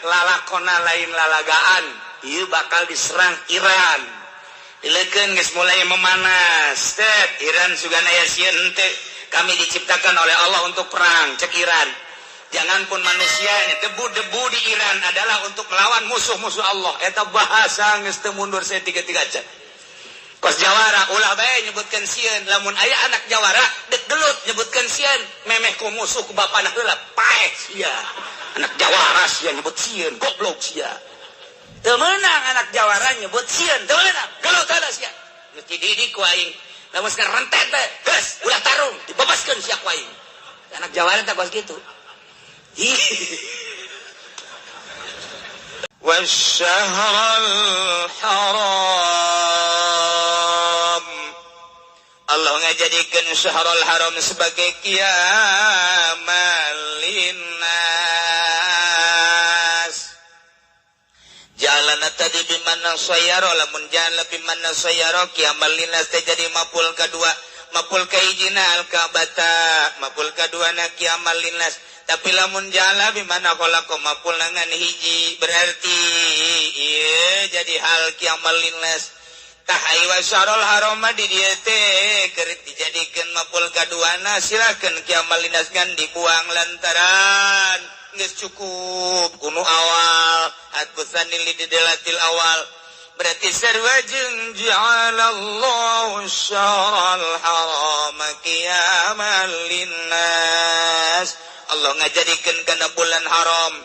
Lalakona lain lalagaan, ieu bakal diserang Iran. Dilekeun geus mulai memanas. Tet, Iran sugan aya sieun henteu. Kami diciptakan oleh Allah untuk perang, cek Iran. Jangan pun manusia, debu-debu di Iran adalah untuk melawan musuh-musuh Allah. Eta bahasa geus teu mundur saya tiga-tiga cek. Kos jawara ulah bae nyebutkeun sieun, lamun aya anak jawara dek gelut nyebutkeun sieun, memeh ku musuh ku bapana heula paeh sia. Anak jawara sia nyebut sieun, goblok sia. Teu meunang anak jawara nyebut sieun, teu meunang. Gelut ada sia. Geus dididik ku aing. Lamun sekarang rentet bae, geus ulah tarung, dibebaskeun sia ku aing. Anak jawara teh kos kitu. والشهر الحرام. Allah ngajadikeun syahrul haram sebagai qiyamal linnas. Jalan tadi bimana sayaro, lamun jalan bimana sayaro qiyamal linnas teh jadi maful kedua. Maful kahijina al ka'bata, maful kadua na qiyamal linnas. Tapi lamun jala bimana khalaqa maful ngan hiji, berarti ieu jadi hal qiyamal linnas. Tah ai wasyarul harama di dieu teh keur dijadikeun maful kaduana, silakeun qiyamal linnas ngan dibuang lantaran geus cukup kuno awal atbusanil lidelatil awal. Berarti sarua jeung ja'alallahu syahral harama qiyamal linnas. Allah ngajadikeun kana bulan haram.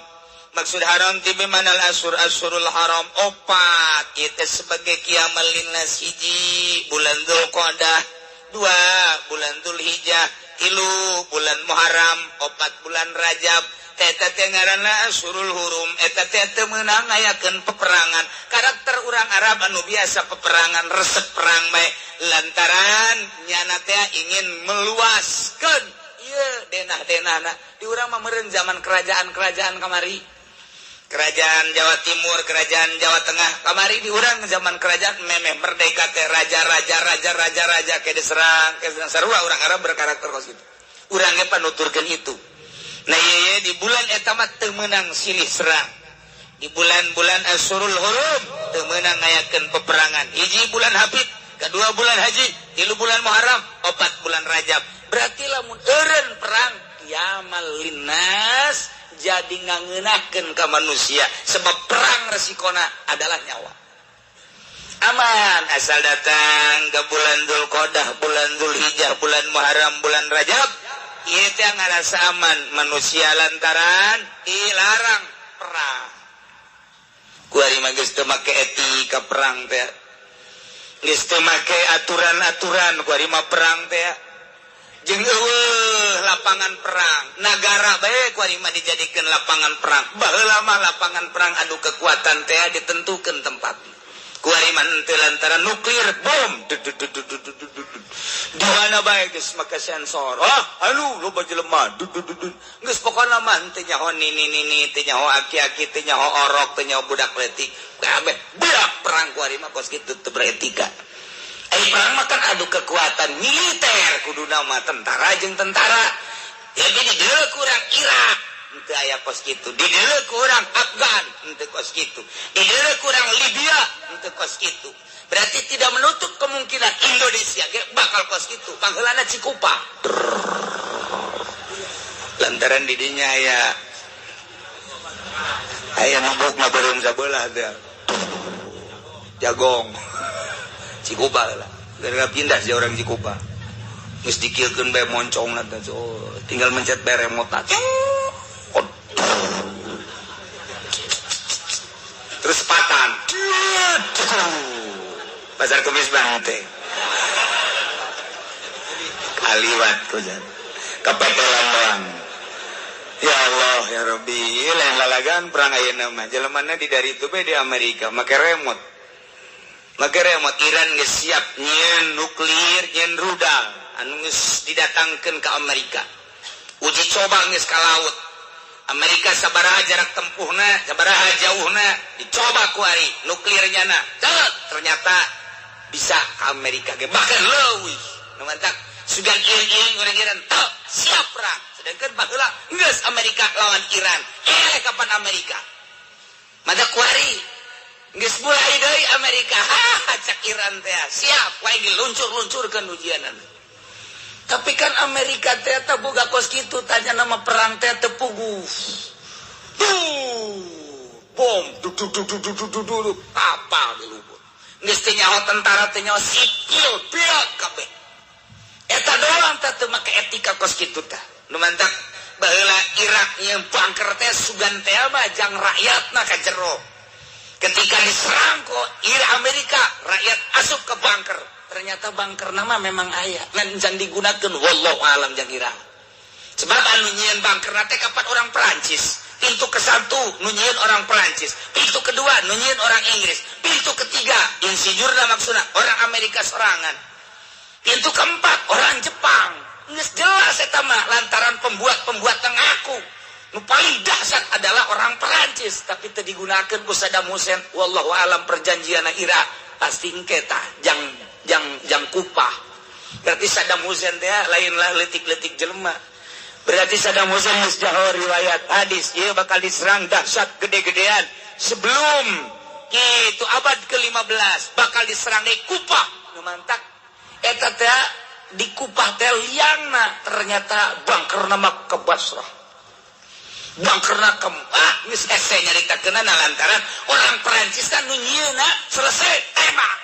Maksud haram ti bimanal asur asurul haram opat itu sebagai qiyamal linnas. Hiji bulan Dzulqa'dah, dua bulan Dzulhijjah, tilu bulan Muharram, opat bulan Rajab. Eta teh ngaranna asurul hurum. Eta teh teu meunang ngayakeun peperangan. Karakter urang Arab anu biasa peperangan, resep perang bae, lantaran nyana teh ingin meluaskeun ieu denah-denahna. Di urang mah meureun zaman kerajaan-kerajaan kamari, kerajaan Jawa Timur, kerajaan Jawa Tengah kamari. Di urang zaman kerajaan memeh merdeka teh raja-raja raja-raja raja ke diserang, ke diserang. Sarua urang Arab berkarakter kos kitu. Urang ge panuturkeun itu. Nah, ieu di bulan eta mah teu meunang silih serang. Di bulan-bulan Asyurul Hurum teu meunang ngayakeun peperangan. Hiji bulan Hafid, kedua bulan Haji, tilu bulan Muharram, opat bulan Rajab. Berarti lamun eureun perang kiamal linnas jadi ngangeunahkeun ka manusia, sebab perang resikona adalah nyawa. Aman asal datang ke bulan Dzulqa'dah, bulan Dzulhijjah, bulan Muharram, bulan Rajab, ieu teh ngarasa aman manusia lantaran dilarang perang. Kuari mah geus teu make etika perang teh, geus teu make aturan-aturan kuari mah perang teh. Jeung eueuh lapangan perang, nagara bae kuari mah dijadikeun lapangan perang. Baheula mah lapangan perang adu kekuatan teh ditentukeun tempat. Kuari mah henteu, lantaran nuklir bom di mana bae geus make sensor. Ah, anu loba jelema, geus pokona mah teu nyaho nini nini, teu nyaho aki-aki, teu nyaho orok, teu nyaho budak leutik, kabeh budak perang. Kuari mah kos kitu, teu beretika. Ai perang mah kan adu kekuatan militer, kuduna mah tentara jeung tentara. Jadi di dieu kurang Irak henteu aya kos kitu, di dieu kurang Afgan henteu kos kitu, di dieu kurang Libya henteu kos kitu. Berarti tidak menutup kemungkinan Indonesia ge bakal kos kitu. Pangheulana Cikupa, lantaran didinya aya aya mabuk mah beureum sabelah teh jagong Cikupa lah. Gara pindah si orang Cikupa geus dikieukeun bae moncong teh, oh, tinggal mencet bae remote, terus patan pasar kemis banget teh kaliwat kujan kepetelan doang. Ya Allah ya Rabbi, lain lalagan perang ayeuna mah. Jelemana di dari itu bae di Amerika make remote, make remote. Iran geus siap nyieun nuklir, nyieun rudal anu geus didatangkeun ke Amerika. Uji coba geus ka laut Amerika, sabaraha jarak tempuhna, sabaraha jauhna, dicoba ku ari nuklirnya na. Ternyata bisa ke Amerika ge, bahkan leuwih. Nu mantak sugan iring-iring urang Iran teu siap perang. Sedangkan baheula geus Amerika lawan Iran, eh kapan Amerika Mada kuari geus mulai deui Amerika ha cak Iran teh siap wae diluncur-luncurkeun ujianana. Tapi kan Amerika teh teu boga kos kitu tanya nama perang teh teu puguh. Bom duk duk duk duk duk duk duk kapal di lubur. Geus teu nyaho tentara teu nyaho sipil beak kabeh. Eta doang teh teu make etika kos kitu tah. Nu mantak baheula Irak yang bunker teh sugan teh mah jang rakyatna ka jero. Ketika diserang ku Irak Amerika, rakyat asup ke bunker. Ternyata bunker nama memang aya ngan can digunakeun wallahu alam jang Irak. Sebab anu nyieun bunker teh kapan orang Perancis. Pintu ke satu nu nyieun orang Perancis, pintu kedua nu nyieun orang Inggris, pintu ketiga insinyurna maksudna orang Amerika sorangan. Pintu keempat orang Jepang. Geus jelas eta mah lantaran pembuat-pembuat ngaku. Nu paling dahsyat adalah orang Perancis, tapi teu digunakeun ku Saddam Hussein. Wallahu alam perjanjianna Irak pasti engke tah jang jang jang kupah. Berarti Saddam Hussein teh lainlah leutik-leutik jelema. Berarti Saddam Hussein geus jaho riwayat hadis ieu bakal diserang dahsyat gede-gedean sebelum kitu abad ke-15 bakal diserang di Kupah. Nu mantak eta teh di Kupah teh liangna ternyata bunkerna mah ke Basrah. Bunkerna ke geus hese nyaritakeunana lantaran orang Perancis nu nyieunna selesai tembak.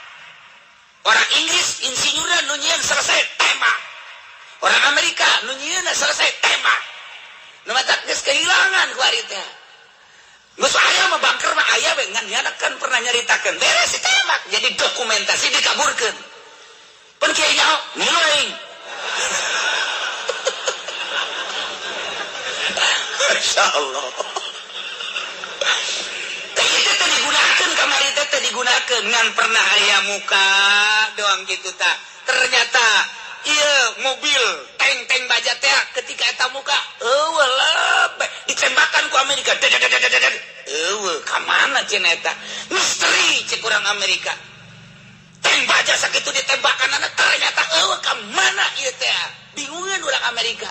Orang Inggris insinyurna nu nyieun selesai tembak. Orang Amerika nu nyieunna selesai tembak. Nu matak geus kehilangan ku ari teh. Geus aya mah bunker mah aya we ngan nyana kan pernah nyaritakeun beres ditembak jadi dokumentasi dikaburkeun. Pun kiai nyaho ngilu aing. Masya Allah. Itu teh digunakeun kamari teh digunakeun ngan pernah aya muka doang gitu tah. Ternyata iya mobil tank-tank baja teh ketika eta muka eueuh lebeh ditembakan ku Amerika. Eueuh ka mana cenah eta? Misteri cek urang Amerika. Tank baja sakitu ditembakan ternyata eueuh ka mana ieu teh? Bingungeun urang Amerika.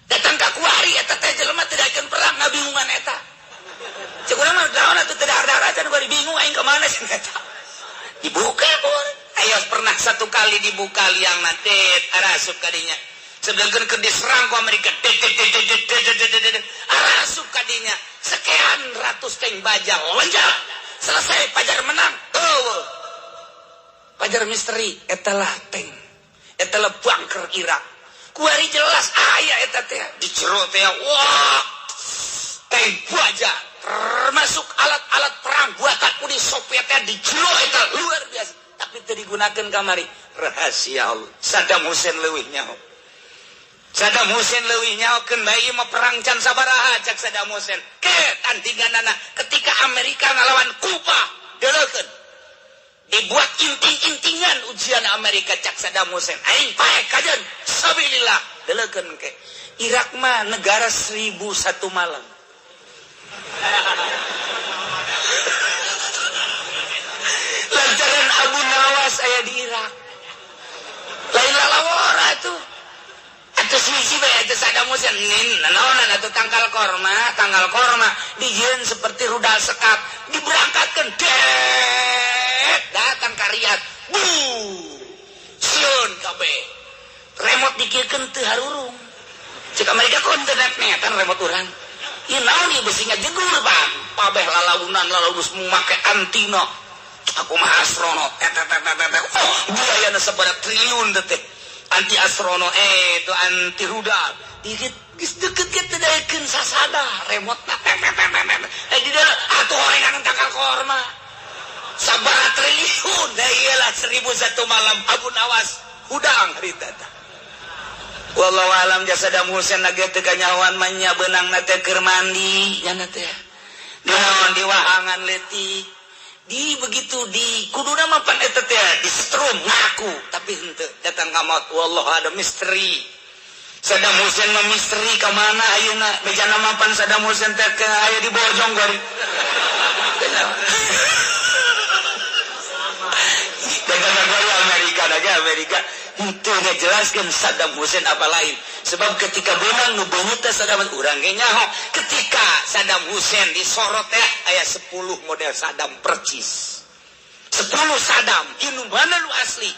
Datang ka kuari eta teh jelema teu daekeun perang ngabingungan eta. Cek urang mah naon atuh teu dahar-dahar acan kuari bingung aing ka mana cenah eta. Dibuka pun. Ayo pernah satu kali dibuka liang nanti arasup kadinya. Sedangkan keur diserang ku Amerika arasup kadinya. Sekian ratus tank baja lonjak. Selesai pajar menang. Eueuh. Pajar misteri eta lah tank. Eta lah bunker Irak. Kuari jelas aya eta teh di jero teh wah tank baja termasuk alat-alat perang buatan Uni Soviet teh di jero eta luar biasa. Tapi teu digunakeun kamari rahasia Allah. Saddam Hussein leuwih nyaho. Saddam Hussein leuwih nyaho keun bae mah perang can sabaraha cak Saddam Hussein. Ke tandinganana ketika Amerika ngalawan Kuba deuleukeun. Dibuat inting-intingan ujian Amerika cak Saddam Hussein. Aing pae kajeun sabilillah deuleukeun ke. Irak mah negara 1001 malam. Lantaran Abu Nawas aya di Irak. Lain lalawara tuh. Atuh suci bae atuh Saddam Hussein nin nanaonan atuh tangkal korma dijieun seperti rudal sekat diberangkatkeun det datang ka Riyadh. Bu. Sieun kabeh. Remote dikirkeun teu harurung. Cek Amerika kon teu net-netan remote urang. Ieu naon ieu besi ngajegur bang. Pabeh lalaunan lalaus make antina. Aku mah astronot. Oh, biayana sabaraha triliun teh. Anti astronot itu anti rudal. Dikit geus deket ge teu daekeun sasada remote na. Di dieu atuh horengan tangkal korma. Sabaraha triliun da ieu lah 1001 malam Abu Nawas hudang harita tah. Wallahu alam jasa Saddam Hussein lagi teu kanyahoan mah nya beunangna teh keur mandi nya teh. Dinaon di wahangan leutik. Di begitu di kuduna mah pan eta teh di setrum ngaku tapi henteu datang ka maut wallahu ada misteri. Saddam Hussein mah misteri ka mana ayeuna bejana mah pan Saddam Hussein teh aya di Bojong gari. Datang ka Amerika da Amerika Henteu ngajelaskeun Saddam Hussein apa lain. Sebab ketika beunang nu beungeut teh Saddam urang ge nyaho. Ketika Saddam Hussein disorot teh aya 10 model Saddam percis. 10 Saddam, ieu nu mana nu asli?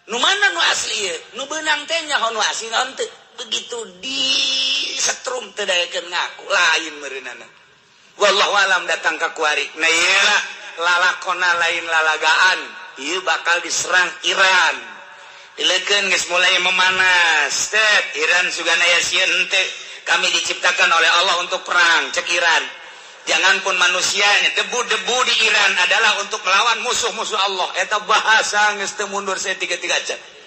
Nu mana nu asli ieu? Nu beunang teh nyaho nu asli naon teu? Begitu di setrum teu daekeun ngaku lain meureunana. Wallahu alam datang ka kuari. Nah ieu lah lalakona lain lalagaan. Ieu bakal diserang Iran. Dilekeun geus mulai memanas. Tet Iran sugan aya sieun henteu. Kami diciptakan oleh Allah untuk perang, cek Iran. Jangan pun manusianya, debu-debu di Iran adalah untuk melawan musuh-musuh Allah. Eta bahasa geus teu mundur saya tiga-tiga cek.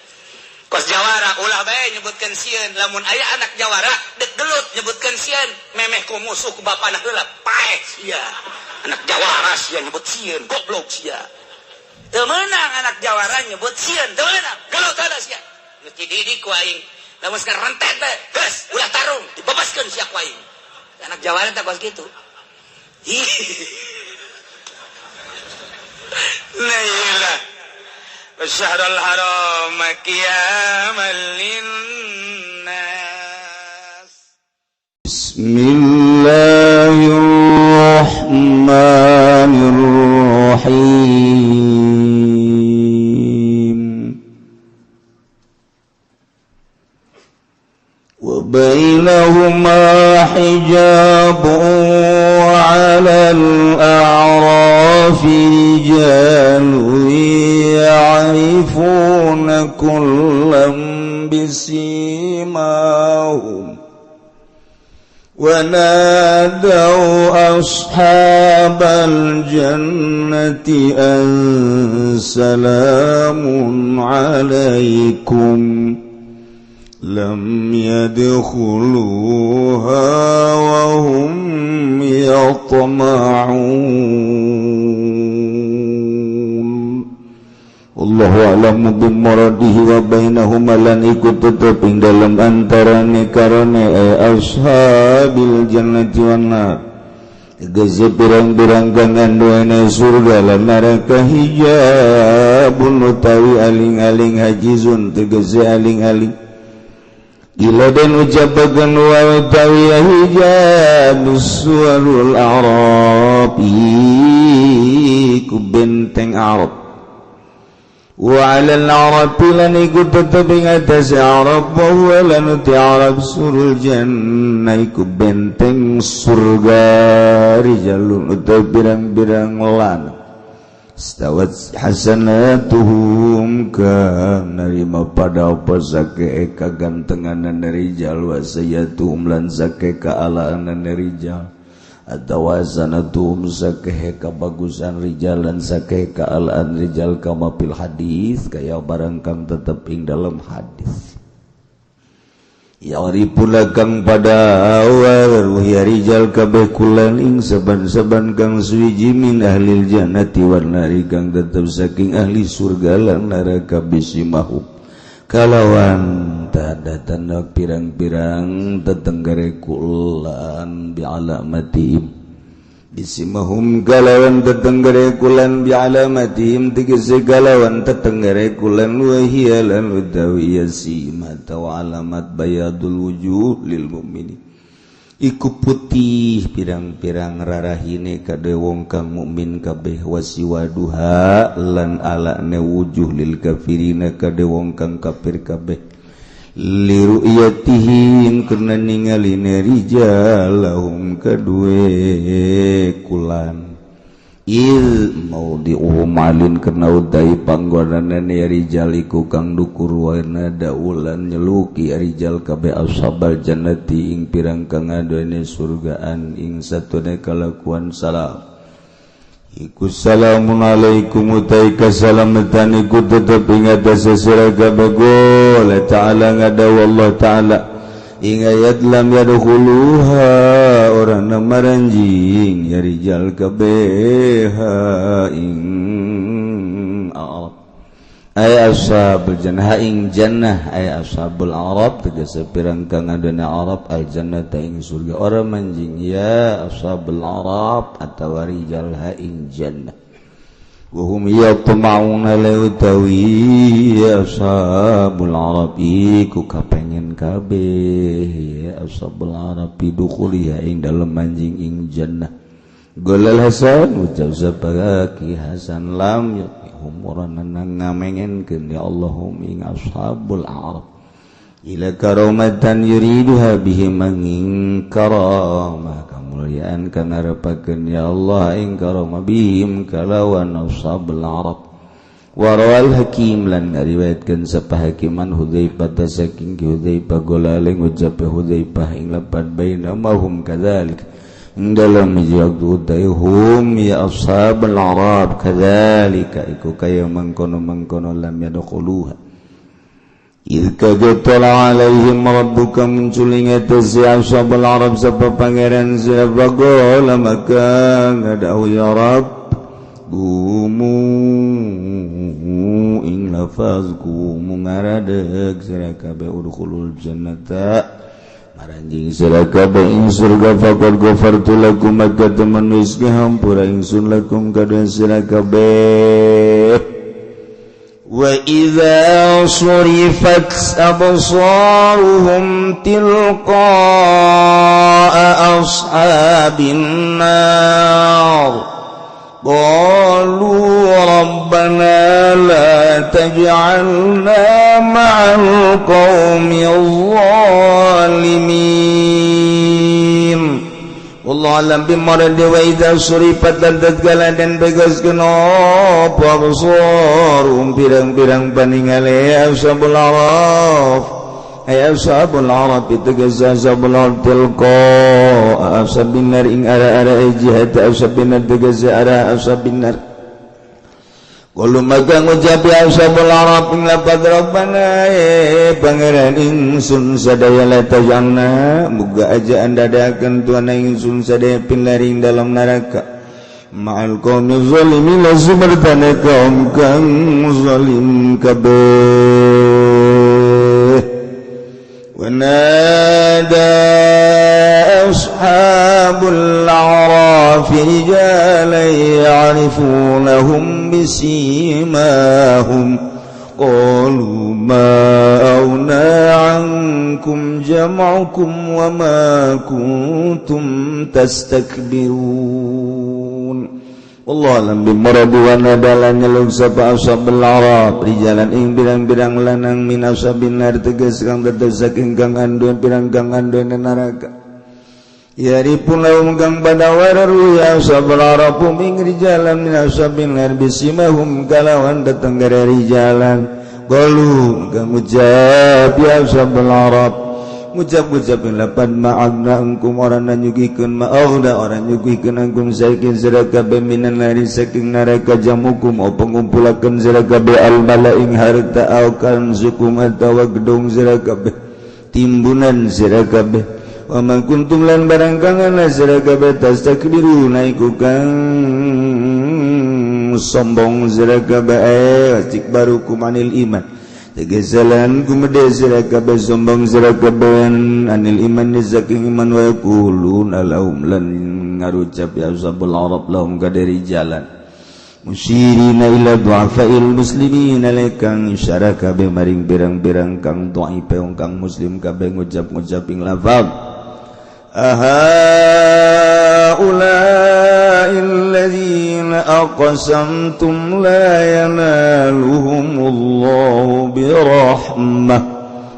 Kos jawara ulah bae nyebutkeun sieun, lamun aya anak jawara dek gelut nyebutkeun sieun, memeh ku musuh ku bapana heula paeh sia. Anak jawara sia nyebut sieun, goblok sia. Teu meunang anak jawara nyebut sieun, teu meunang, gelut ada sia. Geus dididik ku aing. Lamun sekarang rentet bae, geus ulah tarung, dibebaskeun sia ku aing. Anak jawara teh kos kitu. Nah iyalah. Syahrul haram qiyaman linnas. Bismillahirrahmanirrahim. Wa bainahuma hijabun wa 'alal a'rafi rijalun ya'rifuna kullam bisimahum wa nadaw ashabal jannati an salamun alaikum lam yadkhuluha wa hum yatma'un. Allahu a'lamu bimuradihi wa bainahuma lan iku tetep ing dalem antarane karone ashabil jannati wan nar. Tegese pirang-pirang kang anduene surga lan neraka hijabun utawi aling-aling hajizun tegese aling-aling. Ila den ucapakeun wa utawi hijab suwarul a'rab iku benteng Arab. Wa 'alal arabi lan iku tetep ing atase Arab wa huwa lan uti Arab surul jannah iku benteng surga rijalun utawi pirang-pirang lan stawat hasanatuhum kang narima pada apa sake kagantenganan rijal wa sayyatuhum lan sake kaalaanan rijal atawa sanatum sakeh kabagusan rijal lan sakeh kaalaan rijal kama fil hadis kaya barang kang tetep ing dalam hadis ya'rifuna kang pada awal ya rijal kabeh kulan ing saban-saban kang suwiji min ahlil jannati wan nari kang tetep saking ahli surga lan neraka bisimahu kalawan tanda-tanda pirang-pirang tetenggare kulan bi'alamatihim bisimahum kalawan tetenggare kulan bi'alamatihim tegese kalawan tetenggare kulan wa hiya lan utawi sima tawa alamat bayadul wujuh lil mukminin iku putih pirang-pirang rarahine kade wong kang mukmin kabeh wasiwaduha lan alane wujuh lil kafirina kade wong kang kafir kabeh liru'yatihim karena ningaline rijalahum kadue kulan il maudhi'uhum alin karena utai panggonanane rijal iku kang dukur wana daulan nyeluki rijal kabeh ashabal jannati ing pirang kang aduene surgaan ing satune kalakuan salam iku salamun alaikum utai kasalamatan iku tetep ing atase sira kabeh ta'ala ngadawu Allah ta'ala ing ayat lam yadkhuluha orang maranjing ya rijal kabeh ing Arab ay ashabul jannah ing jannah ay ashabul Arab tegese pirang kang adana Arab al jannata ing surga orang manjing ya ashabul Arab atawa rijal ha ing jannah. Wahum yatma'una lautawi ashabul arabi ku kapengen kabeh ashabul arabi dukhuliha ing dalem manjing ing jannah. Golal Hasan ucap sabaki Hasan lam yatmihum urana ngamengenkeun ya Allahum ing ashabul arab ila karamatan yuriduha bihim ing karamah kamuliaan kang ngarepakeun ya Allah ing karamah bihim kalawan ashabul arab. Warawal hakim lan ngariwayatkeun sapa hakiman Hudzaifah saking Hudzaifah golale ngucap Hudzaifah ing lapan bainamahum kadzalik ing dalem hiji hum ya ashabul arab kadzalika iku kaya mangkono-mangkono lam yadkhuluha. Idh kagatala alaihim rabbuka munculing atas ashabul arab sapa pangeran sapa gola maka ngadau ya Rabb gumu ing lafaz gumu ngaradeg sira kabeh udkhulul jannata maranjing sira kabeh ing surga faqad ghafartu lakum maka temen wis ngahampura ingsun lakum kadue sira kabeh. وَإِذَا صُرِفَتْ أَبْصَارُهُمْ تِلْقَاءَ أَصْحَابِ النَّارِ قَالُوا رَبَّنَا لَا تَجْعَلْنَا مَعَ الْقَوْمِ الظَّالِمِينَ. Wallahu a'lam bimurad wa idza surifat lan tatkala dan begaskeun apa absarum pirang-pirang paningale ashabul araf ay ashabul araf tegas ashabul araf tilqa ashabin nar ing ara-ara jihad ashabin nar tegas ara ashabin nar. Qalu maka ngucap ya ashabul araf ing lapad rabbana pangeran ingsun sadaya la tajanna muga aja andadakeun tuan ingsun sadaya pinlaring dalam neraka ma'al qaumi zalimin la kaum kang zalim kabeh. Wa nada ashabul a'raf rijalan ya'rifunahum bisimahum qalu ma aghna 'ankum jam'ukum wa ma kuntum tastakbirun. Wallahu a'lam bimurad wa nadalan nyeluk sapa ashabul arab rijalan ing pirang-pirang lanang min ashabin nar tegas kang tetep saking kang anduen pirang kang anduen neraka. Yaripun lahum kang pada wararu ya ashabul arab ing rijalan min ashabin nar bisimahum kalawan datang dari rijalan qalu kang ucap ya ashabul arab ngucap-ngucapin lapan ma'agna engkum orang nanyugikeun ma'agna orang nyugikeun engkum saking sira kabeh minan nari saking neraka jamukum apa ngumpulakeun sira kabeh al mala ing harta au kanzukum atawa gedung sira kabeh timbunan sira kabeh wa man kuntum lan barang kang ana sira kabeh tastakbiruna iku kang sombong sira kabeh istikbarukum anil iman tegesalan kumede sira kabeh sombong sira kabeh anil iman saking iman wa yaquluna lahum lan ngarucap ya ashabul arab lahum kadari jalan musyirina ila du'afail muslimin kang isyara kabeh maring pirang-pirang kang dhaife kang muslim kabeh ngucap-ngucap ing lafaz aha ulail ladzina aqsamtum la yanaluhumullahu birahmah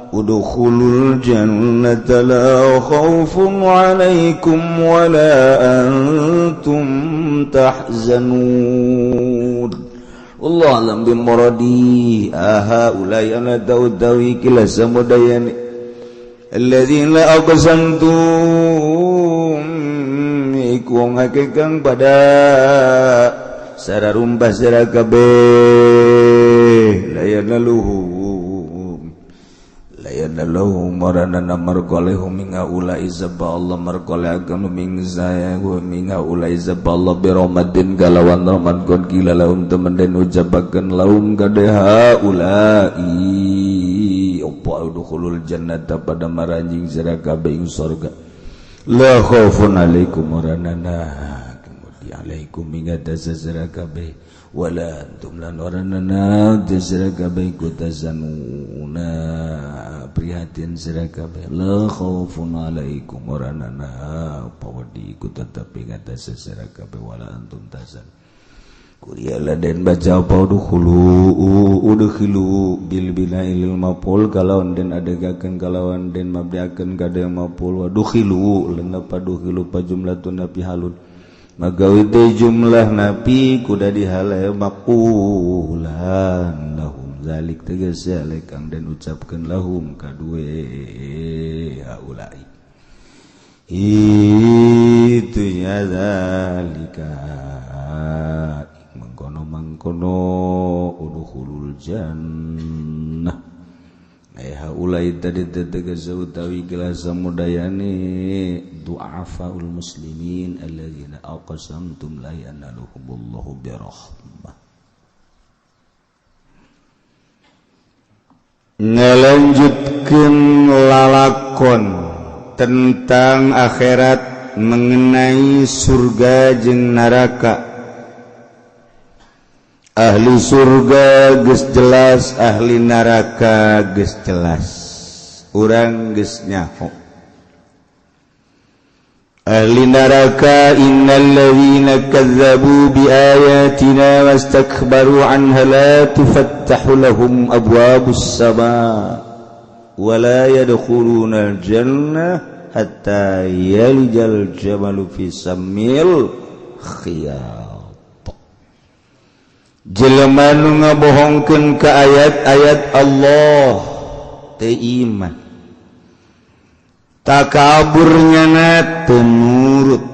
udkhulul jannata la khaufun 'alaikum wa la antum tahzanun. Wallahu a'lam bimuradi aha ulai ana dawi kila samudayani alladzina aqsamtum iku wong akeh kang pada sararumbah sira kabeh layanaluhum layanaluhum marana marqalehum minga ulai zaba Allah marqale agam ming saya minga ulai zaba Allah bi rahmatin kalawan rahmat kon kila lahum temen den ucapakeun lahum kadeha ulai apa udkhulul jannata pada maranjing sira kabeh ing surga la khaufun alaikum waranana Abdi alaikum ing atas sasira kabeh wala antum lan ora nanaon sira kabeh ku tazanuna prihatin sira kabeh la khaufun alaikum ora nanaon pawedi ku tetep ing atas sira kabeh wala antum tazan. Kuriala den baca apa udkhulu udkhilu bil bina'il maf'ul kalawan den adegakeun kalawan den mabdiakeun kada maf'ul wa dukhilu lan padukhilu pa jumlatun napi halun magawi teh jumlah napi kuda dihalai maqulan lahum zalik tegas kang den ucapkeun lahum kadue haulai itu ya zalika mangkono udkhulul jannah haulai tadi tegas utawi gelas samudayane du'afaul muslimin alladzina aqsamtum la yanaluhumullahu birahmah. Ngalanjutkeun lalakon tentang akhirat mengenai surga jeung neraka. Ahli surga geus jelas, ahli neraka geus jelas. Urang geus nyaho. Ahli neraka innal ladzina kazzabu bi ayatina wastakbaru anha la tufattahu lahum abwabus samaa wa la yadkhuluna al-jannah hatta yalijal jamalu fi sammil khiyat. Jelema nu ngabohongkeun ka ayat-ayat Allah teu iman takaburnya na teu nurut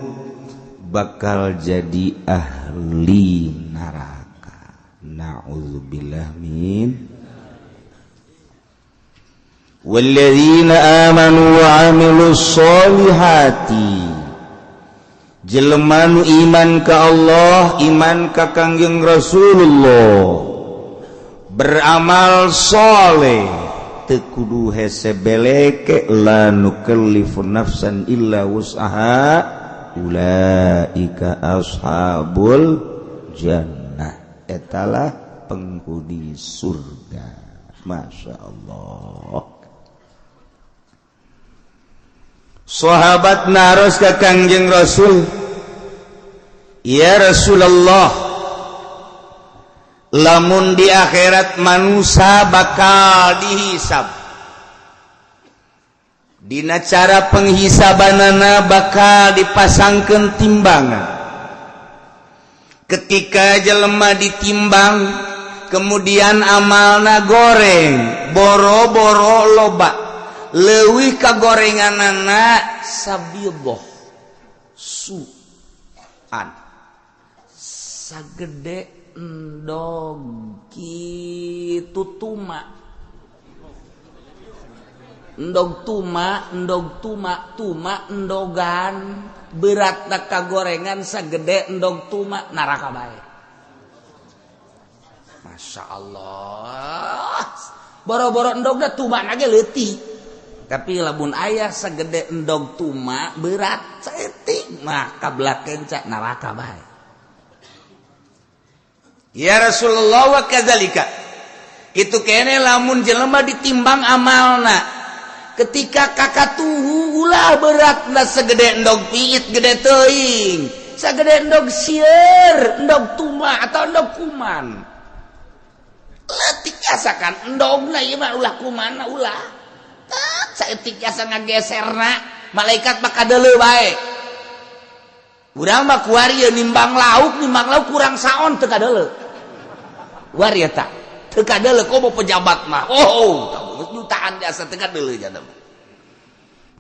bakal jadi ahli neraka. Na'udzubillah min. Walladzina amanu wa amilus solihati jelema nu iman ka Allah, iman ka Kangjeng Rasulullah, beramal soleh teu kudu hese beleke la nukallifu nafsan illa wus'aha ulaika ashabul jannah. Etalah penghuni surga. Masya Allah. Sahabat naros ka Kangjeng Rasul, ya Rasulullah, lamun di akhirat manusia bakal dihisab, dina cara penghisabanana bakal dipasangkeun timbangan. Ketika jelema ditimbang, kemudian amalna goreng, boro-boro loba, leuwih ka gorenganana sabidoh suan sagede endog kitu tuma, endog tuma, endog tuma, tuma endogan berat ka gorengan sagede endog tuma neraka bae. Masya Allah, boro-boro endogna tuma ge leutik. Tapi lamun aya segede endog tuma berat saeutik mah kabelah kenca neraka bae. Ya Rasulullah wa kadzalika. Kitu kene lamun jelema ditimbang amalna. Ketika kakatuhu ulah beratna segede endog piit gede teuing, sagede endog sieur, endog tuma atau endog kuman. Leutik asakan endogna ieu mah ulah kumanna ulah. Saeutik jasa ngageserna malaikat mah kadeuleu bae. Urang mah kuari nimbang lauk kurang saon teu kadeuleu. Kuari eta teu kadeuleu komo pejabat mah. Oh, jutaan jasa teu kadeuleu jana mah.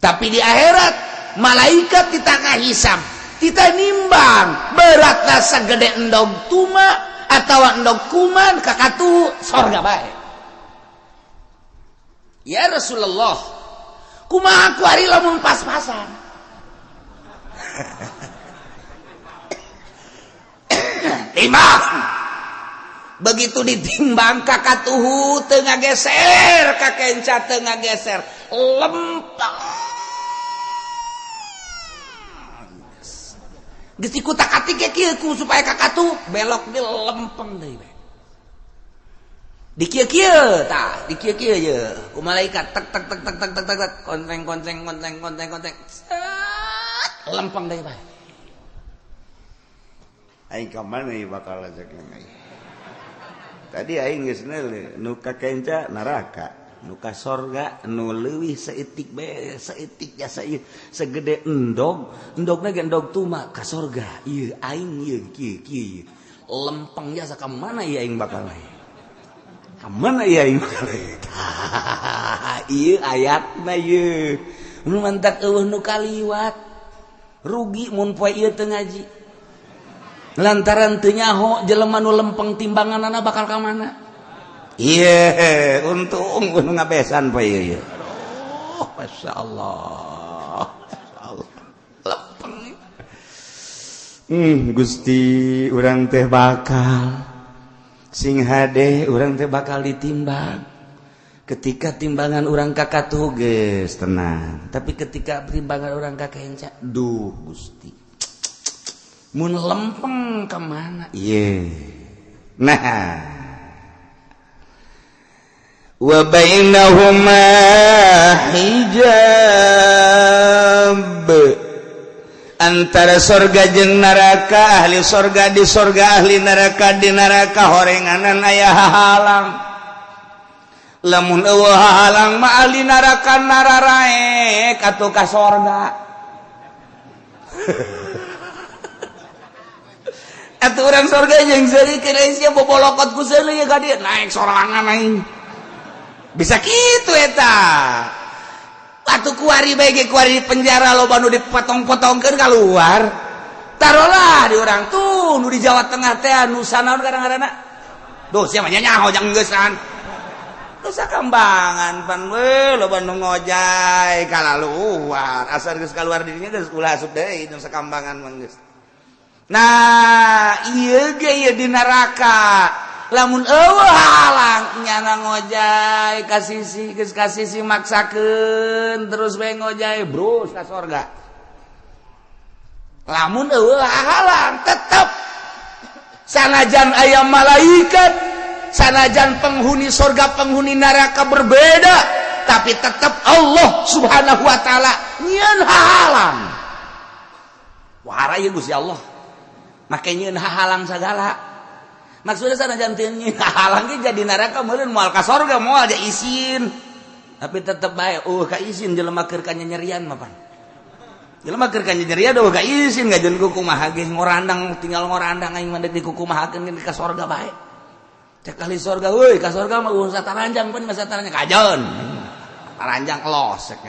Tapi di akhirat malaikat ditangah hisab, kita nimbang beratna sagede endog tuma atawa endog kuman kakatu sorga bae. Ya Rasulullah, kumaha kuari lamun pas-pasan. Timbang. Begitu ditimbang kakatuhu teu ngageser, kakenca teu ngageser, lempeng. Geus dikutak-atik ge kieu ku supaya kakatuh belok di lempeng deui we. Di kieu-kieu tah, di kieu-kieu ye ku malaikat tek tek tek tek tek tek tek kontreng kontreng kontreng kontreng kontreng. Set, lempeng deui bae. Aing ka mana ieu bakal ajak aing. Tadi aing geus neuleuh nu ka kenca neraka, nu ka sorga nu leuwih saeutik bae, saeutik jasa ieu segede endog, endogna ge endog tuma ka sorga. Ieu aing ieu kieu kieu. Lempeng jasa ka mana ieu aing bakal ieu? Ka mana ieu aing bakal ieu? Tah, ieu ayatna ieu. Nu mantak eueuh nu kaliwat. Rugi mun poe ieu teu ngaji. Lantaran teu nyaho jelema nu lempeng timbanganana bakal ka mana? Ieu untung nu ngabesan poe ieu. Aduh, masyaallah. Masyaallah. Lempeng. Gusti urang teh bakal sing hade urang teh bakal ditimbang. Ketika timbangan urang kakatuh geus tenang, tapi ketika timbangan urang kakenca, duh Gusti. Mun lempeng ka mana? Ieu. Nah. Wa bainahuma hijab. Antara sorga jeung neraka, ahli sorga di sorga, ahli neraka di neraka, horenganan aya hahalang. Lamun eueuh hahalang mah ahli neraka nararaek atuh ka sorga. Atuh urang sorga jeung seuri keur sia bobolokot ku seuri ka dieu naek sorangan aing. Bisa kitu eta. Atuh kuari bae ge kuari di penjara loba nu dipotong-potongkeun kaluar. Tarolah di urang tuh nu di Jawa Tengah teh nu sanaon kadang-kadang. Duh sia mah nyaho jang geusan. Nusa Kambangan pan we loba nu ngojay kalaluar. Asal geus kaluar dirinya geus ulah asup deui Nusa Kambangan mah geus. Nah, ieu ge ieu di neraka. Lamun eueuh halang nyana ngojay ka sisi geus ka sisi maksakeun terus we ngojay brus ka sorga. Lamun eueuh halang tetep sanajan aya malaikat, sanajan penghuni sorga penghuni neraka berbeda, tapi tetep Allah Subhanahu wa taala nyieun halang. Wah, ieu Gusti Allah. Make nyieun halang sagala. Maksudnya sanajan teu nyieun halang ge jadi neraka meureun moal ka sorga moal ja isin. Tapi tetep bae eueuh ka isin jelema keur kanyanyerian mah pan. Jelema keur kanyanyerian eueuh ka isin ngajeun ku kumaha ge ngorandang tinggal ngorandang aing mah deuk dikukumahakeun ge ka sorga bae. Cek ahli sorga euy ka sorga mah eueuh sataranjang pan mah sataranjang kajeun. Taranjang los cek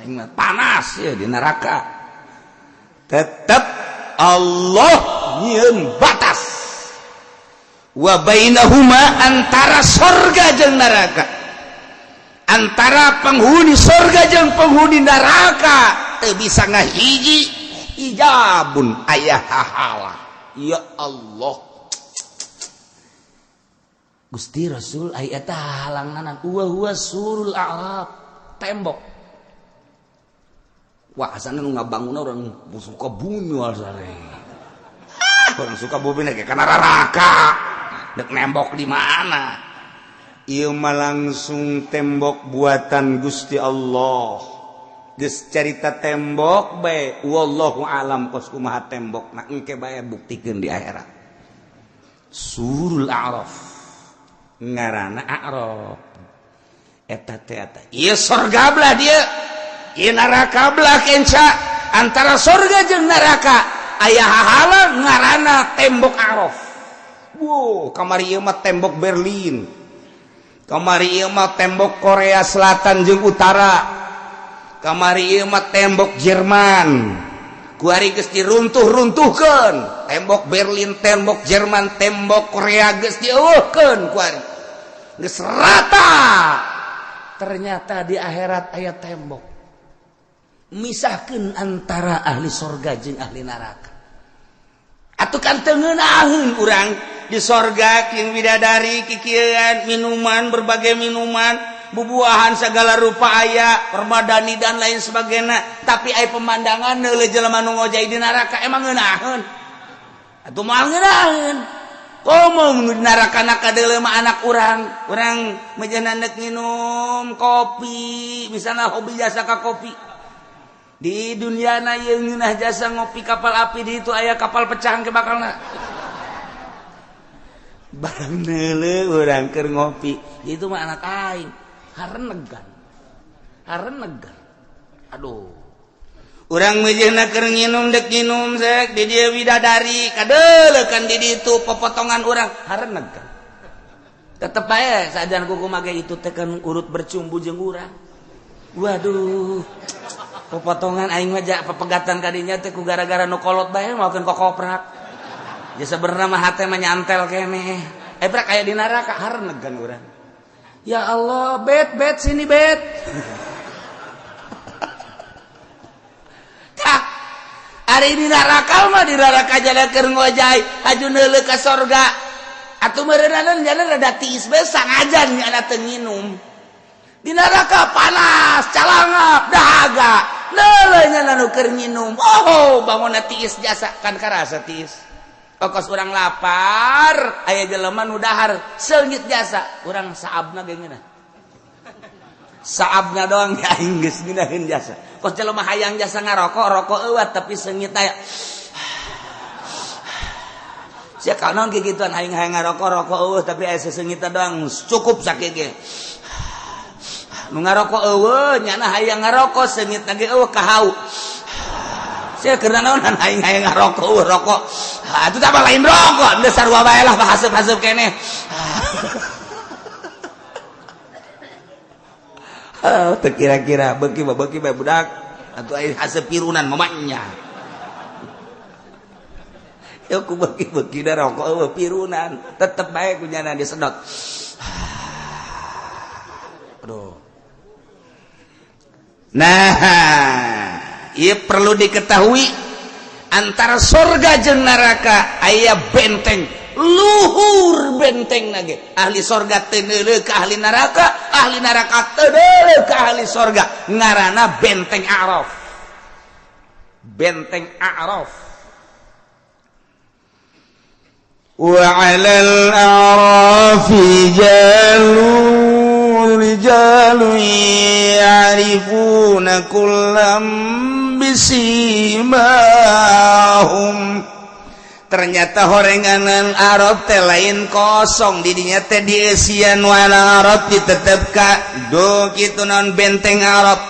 aing mah panas ye di neraka. Tetep Allah nyieun batas. Wa bainahuma antara sorga jeung neraka, antara penghuni sorga jeung penghuni neraka teu bisa ngahiji hijabun aya hahala. Ya Allah Gusti Rasul aya eta halanganan wa huwa surul a'rab tembok. Wah asana nu ngabangunna urang suka bumi asana. Orang suka bumi lagi kana neraka. Dek nembok di mana? Ieu mah langsung tembok buatan Gusti Allah. Geus carita tembok bae wallahu alam kos kumaha tembok na engke bae buktikeun di akhirat. Surul A'raf. Ngaranna A'raf. Eta teh eta. Ieu sorga belah dieu. Ieu neraka belah kenca. Antara sorga jeung neraka aya hahalang ngaranna tembok A'raf. Wow, kamari ieu mah tembok Berlin. Kamari ieu mah tembok Korea Selatan jeung Utara. Kamari ieu mah tembok Jerman. Kuari geus diruntuh-runtuhkeun. Tembok Berlin, tembok Jerman, tembok Korea geus dieuweuhkeun kuari. Geus rata. Ternyata di akhirat aya tembok. Misahkeun antara ahli sorga jeung ahli neraka. Atuh kan teu ngeunaheun urang di sorga king bidadari kikieuan minuman berbagai minuman bubuahan segala rupa aya, permadani dan lain sebagainya. Tapi aya pemandangan neuleuh jelema nu ngojay di neraka emang ngeunaheun. Atuh moal ngeunaheun. Komo nu di neraka na kadeuleuh mah anak urang, urang meujeuhna neuk nginum kopi, misalna hobi jasa ka kopi. Di dunia na ieu ngeunah jasa ngopi kapal api di itu aya kapal pecah ke bakalna. Barang neuleuh urang keur ngopi, itu mah anak aing. Harenegan. Harenegan. Aduh. Urang meujeuhna keur nginum dek nginum sek di dieu widadari kadeuleukan di ditu popotongan urang harenegan. Tetep bae sajan kuku mage itu teh kan urut bercumbu jeung urang. Waduh. Popotongan aing mah ja pepegatan kadinya teh ku gara-gara nu kolot bae maokeun kokoprak. Ya sebenarnya mah hate mah nyantel keneh. Prak aya di neraka harenegan urang. Ya Allah, bet bet sini bet. Tah, ari di neraka mah di neraka jalan keur ngojay, haju neuleuh ka sorga. Atuh meureunana jalan rada tiis bae sangajan nya teu nginum. Di neraka panas, calangap, dahaga. Neuleuh nya nu keur nginum. Oh, bangunna tiis jasa kan karasa tiis. Okos urang lapar, aya jelema nu dahar seungit jasa, urang saabna ge ngeunah. Saabna doang ya aing geus ngeunaheun jasa. Kos jelema hayang jasa ngarokok, rokok eueuh tapi seungit aya. Sia kanaon kikituan aing hayang ngarokok, rokok eueuh tapi aya seseungitna doang cukup sakieu ge. Nu ngarokok eueuh nyana hayang ngarokok seungitna ge eueuh kahau. Sia keur naonan aing hayang ngarokok eueuh rokok. Atuh tah lain rokok, geus sarua bae lah haseup-haseup keneh. Oh, teu kira-kira beuki mah beuki bae budak. Atuh aing haseup pirunan mamanya. Yo ku beuki-beuki da rokok eueuh pirunan, tetep bae ku nyana disedot. Aduh. Nah, ieu perlu diketahui antara sorga jeung neraka aya benteng luhur benteng nage. Ahli sorga teu neuleuh ka ahli neraka teu neuleuh ka ahli sorga. Ngaranna benteng A'raf. Benteng A'raf. Wa 'alal a'rafi rijalun ya'rifuna kullam bisimahum. Ternyata horenganan Arab teh lain kosong didinya teh dieusian wana Arab ditetep ka do kitu naon benteng Arab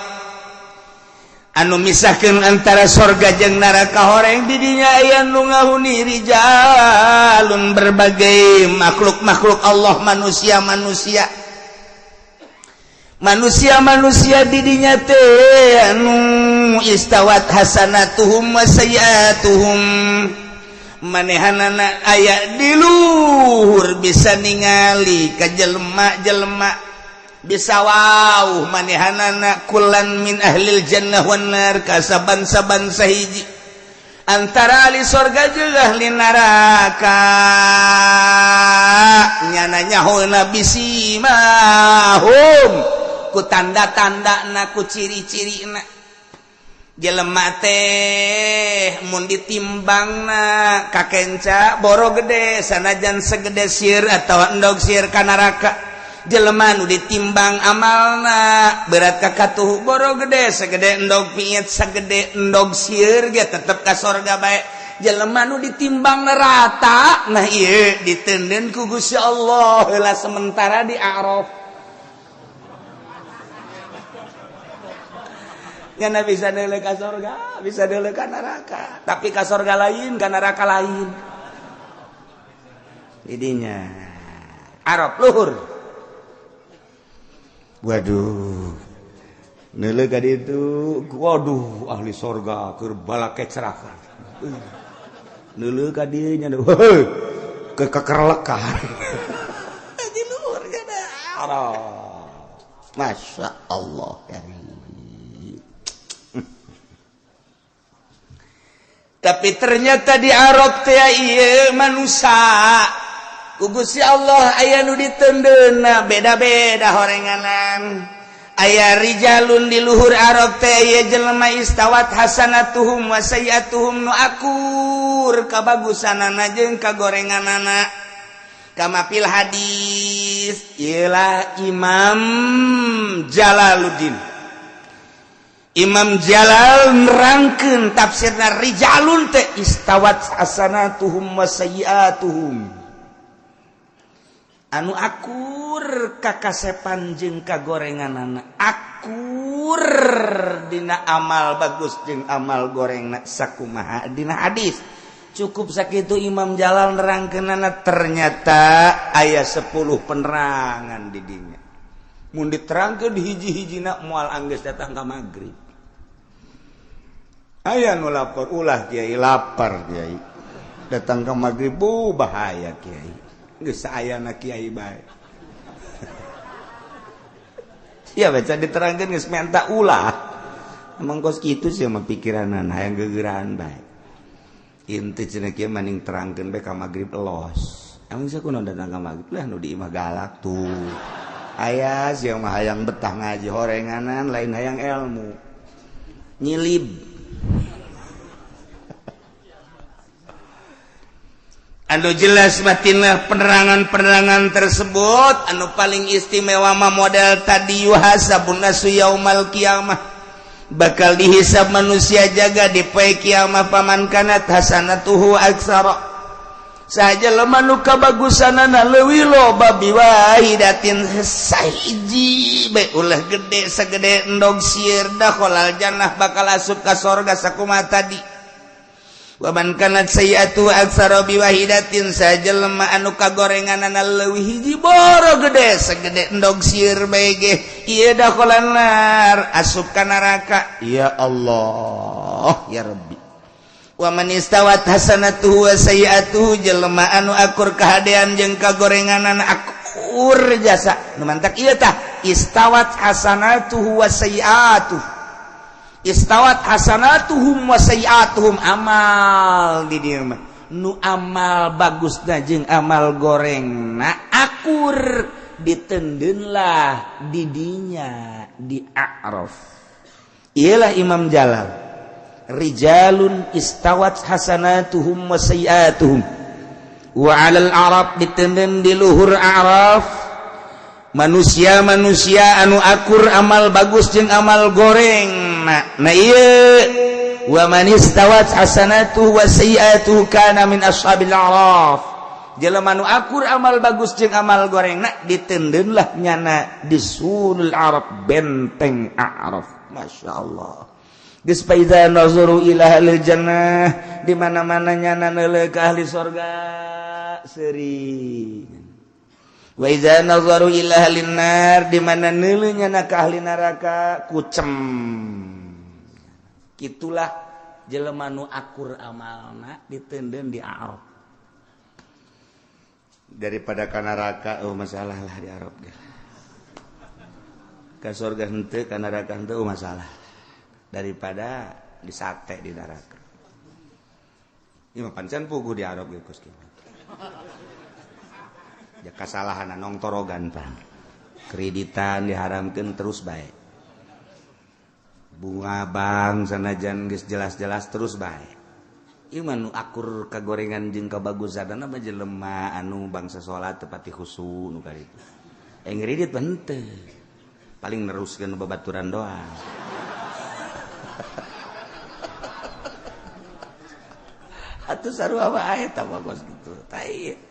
anu misahkeun antara sorga jeung neraka. Horeng didinya aya nu ngahuni rijalun berbagai makhluk-makhluk Allah, manusia-manusia manusia-manusia didinya teh anu istawat hasanatuhum wa sayiatuhum. Manehanana aya di luhur bisa ningali ka jelema-jelema bisa wau manehanana kulan min ahlil jannah wan nar ka saban-saban sahiji antara ahli sorga jeung ahli neraka. Nyana nyahoeuna bisimahum ku tanda-tanda na ku ciri-cirina. Jelema teh mun ditimbangna kakenca boro gede sanajan segede sir atawa endog sir ka neraka. Jelema nu ditimbang amalna berat ka katuhu boro gede segede endog piit segede endog sir ge tetep ka sorga bae. Jelema nu ditimbang rata nah ieu diteundeun ku Gusti Allah heula sementara di A'raf. Nyana bisa neuleuh ka sorga, bisa neuleuh ka neraka. Tapi ka sorga lain, ka neraka lain. Didinya Arab luhur. Waduh. Neuleuh ka ditu, waduh ahli sorga keur balakecrakan. Neuleuh ka dieu nya heuh ke kekerlekan. Di luhur nya Arab. Masya Allah. Tapi ternyata di Arab teh ieu manusia Ku Gusti Allah aya nu ditendeuna beda-beda horenganan. Aya rijalun di luhur Arab teh aya jelema istawat hasanatuhum wa sayyiatuhum, nu akur kabagusanana jeung kagorenganana. Kama fil hadis, ialah Imam Jalaluddin. Imam Jalal nerangkeun tafsirna rijalun teh istawat hasanatuhum wa sayyiatuhum, anu akur kakasepan jeung kagorenganana, akur dina amal bagus jeung amal gorengna sakumaha dina hadis. Cukup sakitu Imam Jalal nerangkeunana, ternyata aya 10 penerangan di dinya. Mun diterangkeun hiji-hijina moal anggeus datang ka magrib. Aya nu lapor, ulah kiai lapar kiai. Datang ka magrib bu bahaya kiai. Geus saayana kiai bae. Ya baca diterangkeun geus menta ulah. Emang kos kitu sih mah pikiranan hayang gegeraan bae. Inti cenah kieu maning terangkeun bae ka magrib los. Emang sia kunaon datang ka magrib lah nu di imah galak tuh. Aya sia mah hayang betah ngaji horenganan lain hayang ilmu. Nyilib. Anu jelas batinlah penerangan-penerangan tersebut. Anu paling istimewa mah model tadi yuhasabun nasu yaumal qiyamah, bakal dihisab manusia jaga di poe kiamah. Paman kanat hasanatuhu aksara, saja lemah nu kabagusanana leuwih loba biwahidatin sahiji bae ulah gede sagede endog sieur dakhalal jannah, bakal asup ka sorga sakumaha tadi. Waman kanat sayyi'atu aksara biwahidatin, sajelema anu kagorenganana leuwih hiji boro gede segede endog sieur bae ge ieu dakhalan nar, asup ka neraka. Ya Allah ya Rabbi. Wa man istawat hasanatuhu wa sayyi'atuhu, jelema anu akur kahadean jeung kagorenganana akur jasa nu mantak ieu tah istawat hasanatuhu wa sayyi'atuhu, istawat hasanatuhum wa sayyi'atuhum, amal di dieu mah nu amal bagusna jeung amal gorengna akur ditendeunlah di dinya di A'raf. Iyalah Imam Jalal, rijalun istawat hasanatuhum wa sayyi'atuhum wa 'alal arab, ditenden di luhur A'raf manusia-manusia anu akur amal bagus jeung amal goreng. Nah ieu wa man istawat hasanatuhu wa sayyi'atuhu kana min ashabil a'raf, jelema nu akur amal bagus jeung amal goreng na ditendeunlah nyana di sulul arab, benteng A'raf. Masya Allah. Geus fa iza nazaru ila ahlil jannah, di mana-mana nyana neuleuh ka ahli sorga seuri. Wa iza nazaru ila ahlin nar, di mana neuleuh nyana ka ahli neraka kucem. Kitulah jelema nu akur amalna ditendeun di Arab. Daripada ka neraka oh masalah lah di Arab ge. Ka sorga henteu, ka neraka henteu oh masalah. Daripada disate di neraka. Ieu mah pancen puguh di Arab ge kos kieu. Ya kasalahan nongtorogan pan. Kreditan diharamkeun terus bae. Bunga bank sanajan geus jelas-jelas terus bae. Ieu mah nu akur kagorengan jeung kabagusanana mah jelema anu bangsa salat teu pati khusu nu karitu. Ngredit mah henteu. Paling neruskeun babaturan doang. Atuh sarua wae eta mah kos kitu. Tai.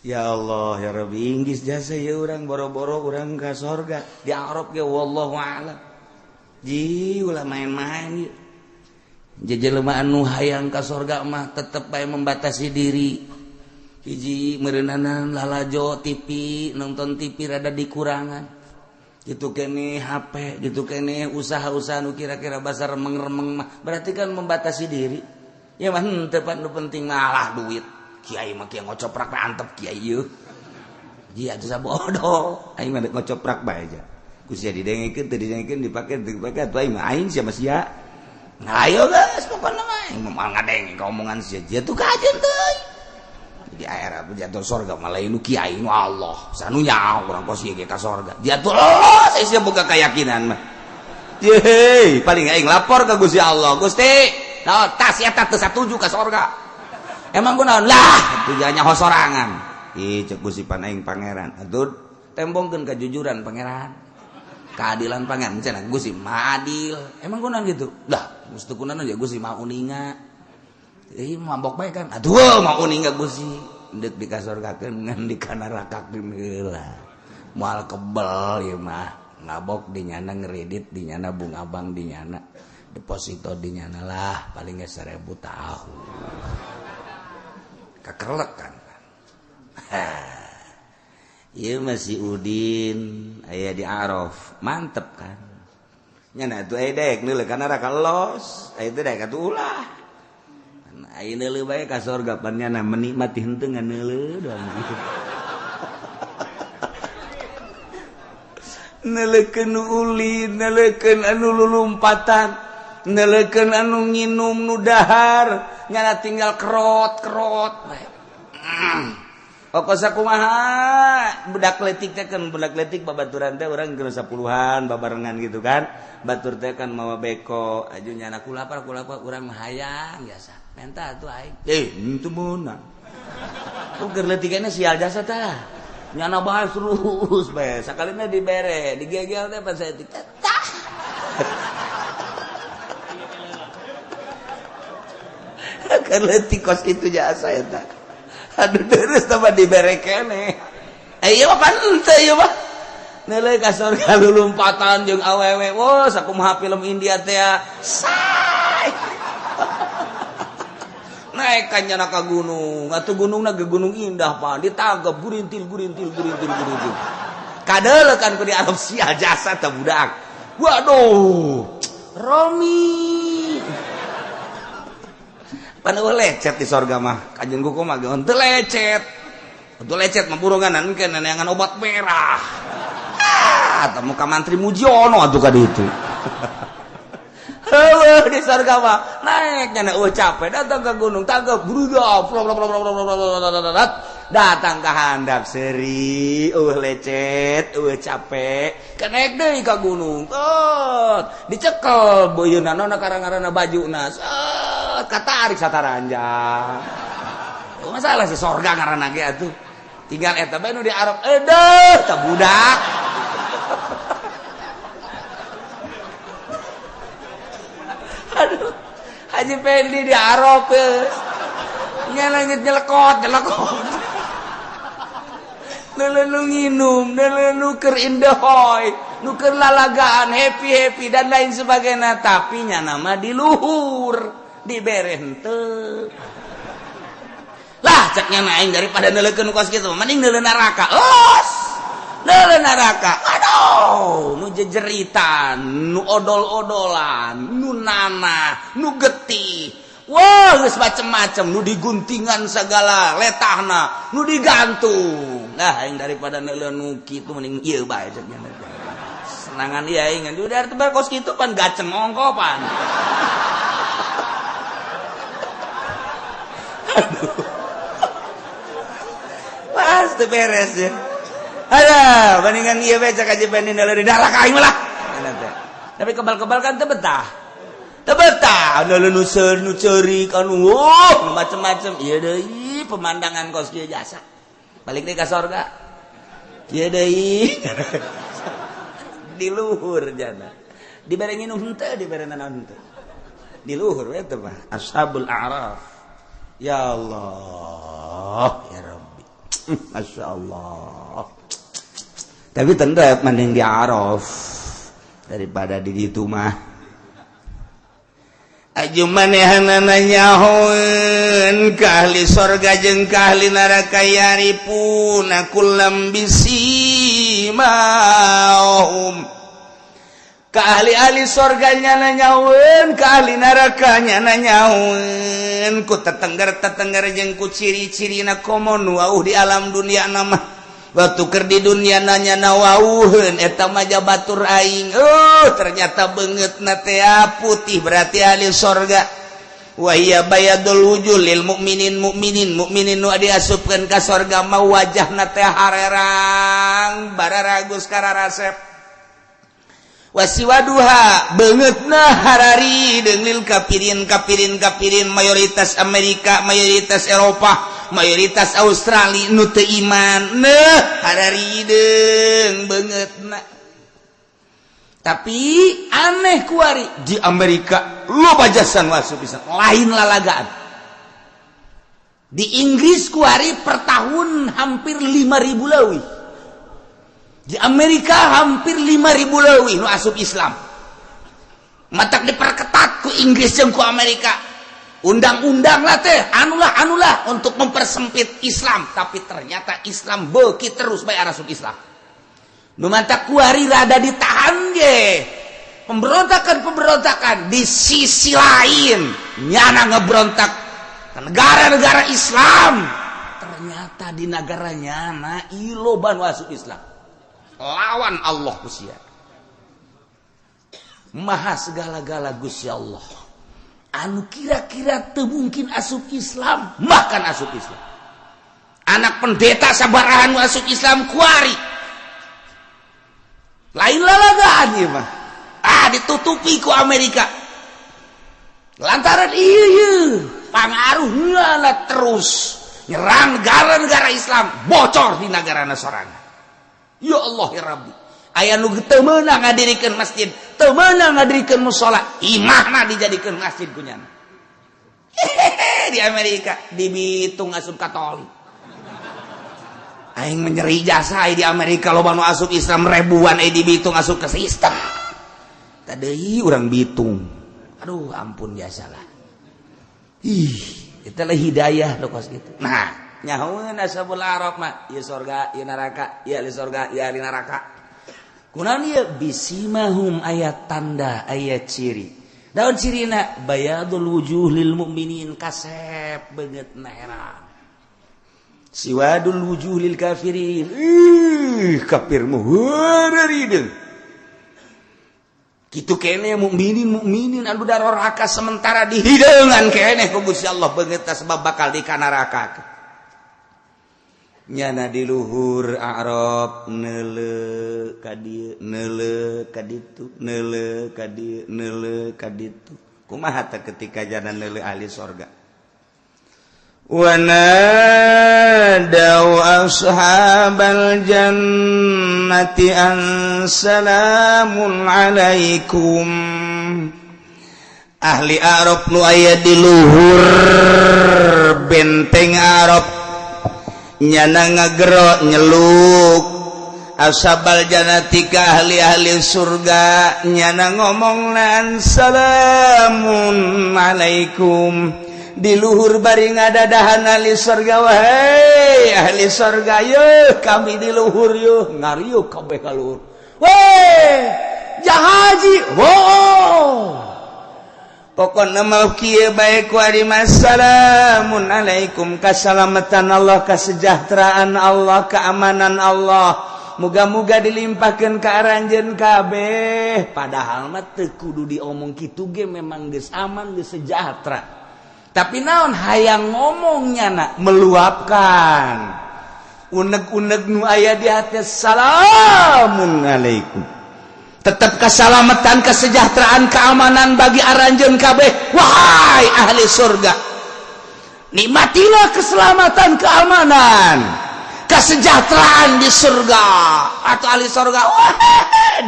Ya Allah ya Rabbi, inggis jasa ya urang boro-boro urang ka sorga di Arab ge wallahu a'lam. Ji ulah main-main ieu. Jelema anu hayang ka sorga mah tetep bae membatasi diri. Hiji meureunana lalajo TV, nonton TV rada dikurangan. Gitu kene HP, gitu kene usaha-usaha nu kira-kira basa remeng-remeng mah berarti kan membatasi diri. Ya mah henteu pan nu penting malah duit. Kiai mah kieu ngocoprak bae antep kiai ieu. Ji atuh sabodo, aing mah ngocoprak bae aja. Ku sia didengekeun teu didengekeun dipake teu dipake atuh aing mah aing sia mah sia. Nah ayo geus pokona mah aing mah moal ngadenge ka omongan sia. Jia tuh kajeun teuing. Di akhirat jatuh sorga malah nu kiai nu Allah. Sanu nyaho urang kos ieu ge ka sorga. Jatuh oh, saya boga keyakinan mah. Yeay, paling aing lapor ke Gusti Allah. Gusti, nah, tas eta teu satuju ka sorga. Emang kunaon? Lah, tujuannya sorangan. Ih, cek Gusti pan aing pangeran. Atuh tembongkeun kejujuran pangeran. Keadilan pangeran cenah Gusti mah adil. Emang kunaon gitu? Lah, mesti kunaon ya Gusti mah uninga. Ih, mabok bae kan. Aduh, mah uninga Gusti. Deuk dikasorgakeun ngan dikanarakakeun heula. Moal kebel ieu mah. Ngabok di nyana ngeredit di nyana bunga bank di nyana deposito di nyana lah paling nggak 1000 tahu kakerlek kan. Iya masih Udin aya di Araf mantep kan nyana tuh aya dek neuleuh kana neraka los aya teh dek atuh ulah aya neuleuh bae ka sorga pan nyana menikmati henteu ngan neuleuh doang gitu. Neleken ulin, neleken anu lulumpatan, neleken anu nginum nu dahar, nyana tinggal kerot-kerot. Pokok sakumaha budak letik teh kan budak letik babaturan teh urang geus 10-an babarengan gitu kan. Batur teh kan mawa beko, aju nyana kulapar kulapar urang mah hayang jasa. Menta atuh aing. Eh, henteu meunang. Keur leutikna sial jasa tah. Nyana bahas terus bae sakalina dibere digegel teh pas saya tah keur leutik kos kitu jasa eta aduh terus tambah dibere keneh ieu mah pan henteu ieu mah neuleuh ka sorga lulumpatan jeung awewe wah sakumaha film India teh say naik kan nyana ka gunung atuh gunungna ge gunung indah pan ditagep gurintil gurintil gurintil gurintil kadeulekan ku di Arab sia jasa teh budak waduh Romi pan eueuh lecet di sorga mah kajeun kuku mah geun teu lecet teu lecet mah burunganan engke neangan obat merah ah teh muka mantri Mujiono atuh ka ditu. Heueuh di surga mah naik nyana eueuh capek datang ke gunung tanggap bruda datang ka handap seuri eueuh lecet eueuh capek kenaik deui ka gunung tot dicekel beuyeuna nona karang-karana bajuna set katarik sataranjang masalah si sorga ngaranna ge atuh tinggal eta bae nu di Arab edeuh tah budak. Aduh, Haji Pendi di Arab nyelengit nyelekot nyelekot neuleuh nginum neuleuh nuker indahoy nuker lalagaan happy happy dan lain sebagainya tapi nya nama di luhur dibere henteu lah ceknya aing daripada neuleukeun kos kitu mending neuleuh neraka los neuleuh neraka aduh nu jejeritan nu odol-odolan nu nanah nu getih wah geus macem-macem nu diguntingan segala letahna nu digantung nah aing daripada neuleuh nu kitu mending ieu bae cek nya senangan ieu aing ngan udah tebar kos kitu pan gaceng ongko pan. Aduh pas teu beres ya. Ada bandingan ieu bae cek aja banding di neraka aing lah. Tapi kebal-kebal kan teu betah. Teu betah nu nu ceurik anu macem-macem ieu deui pemandangan kos kieu jasa. Balik deui ka sorga. Ieu deui. Di luhur jana. Dibere nginum henteu, dibere nanaon henteu. Di luhur we teh mah Ashabul A'raf. Ya Allah, ya Rabbi. Masya Allah. Tapi tetap mending di Araf daripada di ditu mah. Aju manehanana nyahoeun ka ahli sorga jeung ka ahli neraka yarifuna kullam bisimahum. Ka ahli-ahli sorga nyana nyahoeun, ka ahli neraka nyana nyahoeun ku tetengger-tetengger jeung ku ciri-cirina komo nu wauh di alam dunia nama. Waktu keur di dunia nanya nawauheun eta mah batur aing. Oh, ternyata beungeutna teh putih berarti ahli sorga. Wa hiya bayadul wujuh lil mukminin, mukminin mukminin nu diasupkeun ka sorga mah wajahna teh harerang, bararagus, kararasep. Wasiwaduha, beungeutna hararideung, lil kafirin, kafirin kafirin, mayoritas Amerika, mayoritas Eropa, mayoritas Australia nu teu iman, neh hararideung beungeutna. Tapi aneh, kuari di Amerika loba jasa nu asup bisa lain lalagaan. Di Inggris kuari per tahun hampir 5000 leuwih, di Amerika hampir 5000 leuwih nu asup Islam. Matak diperketat ku Inggris jeung ku Amerika undang-undang lah teh, anulah anulah untuk mempersempit Islam. Tapi ternyata Islam beuki terus bae asup Islam. Nu mantak kuari rada ditahan ge pemberontakan-pemberontakan. Di sisi lain nyana ngebrontak ke negara-negara Islam, ternyata di negara nyana loba nu asup Islam lawan Allah. Gusti Maha segala-gala, Gusti Allah, anu kira-kira teu mungkin asup Islam bahkan asup Islam. Anak pendeta sabarahan asup Islam kuari, lain lalagaan ieu mah. Ah, ditutupi ku Amerika lantaran iya pangaruhnya lah, terus nyerang negara-negara Islam, bocor di negara sorangan. Ya Allah ya Rabbi, aya nu teu meunang ngadirikeun masjid, teu meunang ngadirikeun musala, imahna dijadikeun masjid ku nyana. Di Amerika dibitung asup Katolik. Aing menyeri jasa di Amerika loba nu asup Islam ribuan, eh dibitung asup ke sistem tadi orang Bitung. Aduh, ampun jasa lah. Ih, itulah hidayah lo kos gitu. Nah, nyahoeun ashabul A'raf mah ieu sorga, ieu neraka, ieu ahli sorga, ieu ahli neraka. Kunaon ieu? Bisimahum, aya tanda, aya ciri. Daun cirina bayadul wujuh lil mukminin, kasep beungeut herang. Siwadul wujuh lil kafirin, ih, kafir mah heureurideung kitu kene. Mukminin mukminin anu daroraka sementara dihideungan keneh ku Gusti Allah beungeut sebab bakal di neraka. Nyana di luhur A'raf neule ka dieu, neule ka ditu, neule ka dieu, neule ka ditu. Kumaha teh ketika jana neule ahli sorga? ونادوا أصحاب الجنة أن سلام عليكم. Ahli A'raf nu aya di luhur benteng A'raf nyana ngagero nyeluk ashabal jannati ka ahli-ahli surga. Nyana ngomong lan salamun alaikum di luhur bari ngadadahan ahli surga. Wahai ahli surga, yeuh kami di luhur, yeuh ngariuh kabeh ka luhur. Weh, jahaji, oh, pokokna mau kieu bae ku ari salamun alaikum, kasalamatan Allah, kesejahteraan Allah, keamanan Allah, muga-muga dilimpahkan ke aranjeun kabeh. Padahal mah teu kudu diomong kitu ge memang geus aman, geus sejahtera, tapi naon, hayang ngomongnya nak meluapkan unek-unek nu aya di hati. Salamun alaikum, tetap keselamatan, kesejahteraan, keamanan bagi aranjeun kabeh. Wahai ahli surga, nikmatilah keselamatan, keamanan, kesejahteraan di surga. Atau ahli surga, wah,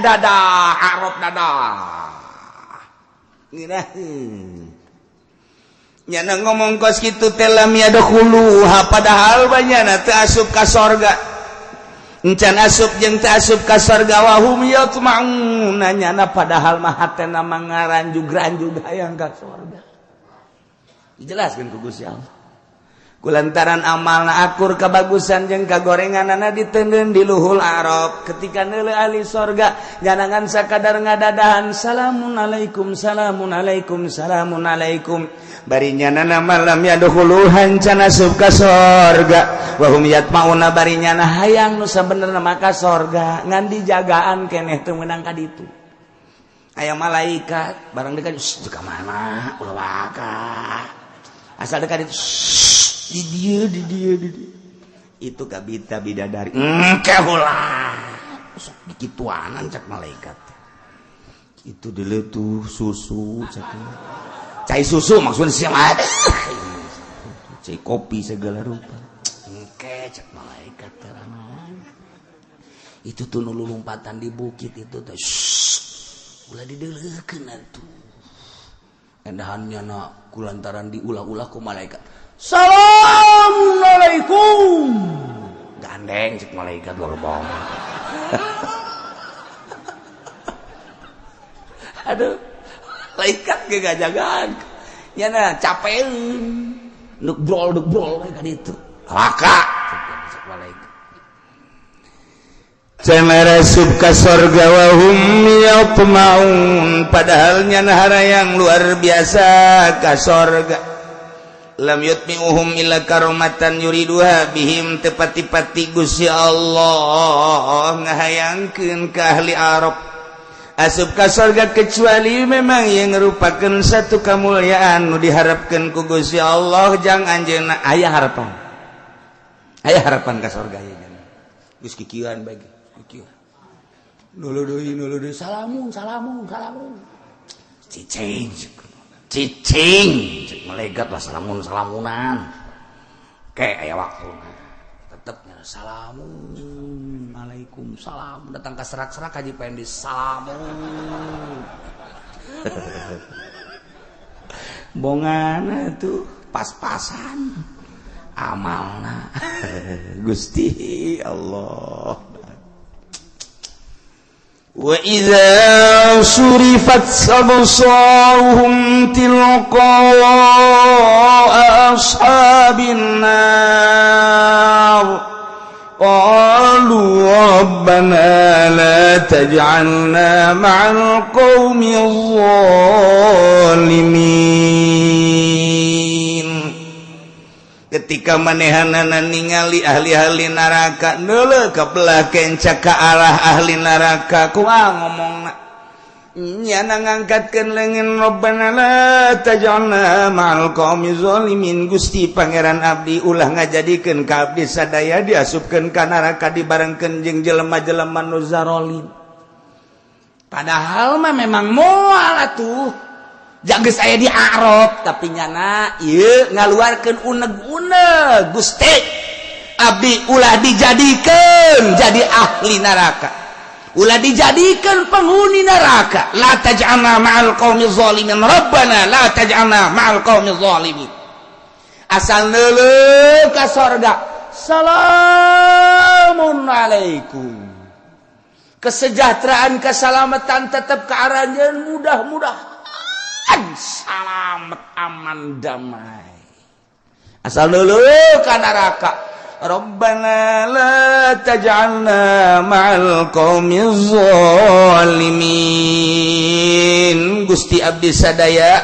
dadah Arab, dadah. Ngeunaheun nyana ngomong kos kitu teh. Lam yadkhuluha, padahal banyana teu asup ka sorga, encan asup jeung teu asup ka sorga. Wahum yatma'un, nyana padahal mah hatena mangaranjug-ranjug hayang ka sorga. Dijelaskeun ku Gusti Allah kulantaran amalna akur, kebagusan jeung kagorenganana diteundeun di luhur A'raf. Ketika neuleuh ahli sorga, jangan sakadar ngadadahan salamun alaikum, salamun alaikum, salamun alaikum, bari nyana lam yadkhuluha, can asup ka sorga. Wahum yatmauna, bari nyana hayang nu sabenerna maka sorga, ngan dijagaan keneh teu meunang ka ditu. Aya malaikat barang dekat ka mana ulah waka. Asal dekat itu di dieu di dieu di dieu. Itu kabita bidadari. Engke ulah. Sok dikituanan cak malaikat. Itu diletuh susu cak. Cai susu maksudnya siapa? Cai kopi segala rupa. Engke cak malaikat terangan. Itu tuh nu lompatan di bukit itu teh. Ulah dideleukeun atuh. Endahannya na kulantaran diulah-ulah ku malaikat. Assalamualaikum. Gandeng cek malaikat luar bohong. Aduh, malaikat ge gajagaan. Nyana capeun. Nuk brol ka ditu. Laka cek malaikat. Cenah ka sorga wa hum yatma'un, padahal nyana harayang luar biasa ka sorga. Lam yutmi'uhum illa karomatan yuriduha bihim, tepati-pati Gusti Allah ngahayangkeun ka ahli Arab asup ka sorga kecuali memang yang merupakan satu kemuliaan nu diharapkeun ku Gusti Allah jang anjeunna. Aya harapan, aya harapan ka sorga ieu geus kikieuan bae. Nulu deui salamun salamun salamun cicing cicing cek malaikat lah salamun salamunan ke aya waktuna tetepnya salamun alaikum salam datang ka serak-serak haji Pendi salamun bongana tuh pas-pasan amalna Gusti Allah. Wa idza surifat absaruhum tilqa ashabin nar qalu rabbana la taj'alna ma'al qaumil zalimin. Ketika manehanana ningali ahli-ahli neraka neuleuh ka belah kenca ka arah ahli neraka kumaha ngomongna nyana ngangkatkeun leungeun rabbana la taj'alna ma'al qaumi zalimin. Gusti Pangeran abdi ulah ngajadikeun ka abdi sadaya diasupkeun ka neraka dibarengkeun jeung jelema-jelema nu zarolim. Padahal mah memang moal atuh jaga saya di Arab tapi nyana ieu ngaluarkeun uneg-uneg Gusti abdi ulah dijadikeun jadi ahli neraka, ulah dijadikeun penghuni neraka. La taj'alna ma'al qaumi zalimin rabbana la taj'alna ma'al qaumi zalimin. Asal neuleuh ka sorga salamun alaikum, kesejahteraan keselamatan tetap ke aranjeun, mudah-mudahan salamet aman damai. Asal dulu ka neraka Rabbana la taj'alna ma'al qaumil zalimin. Gusti abdi sadaya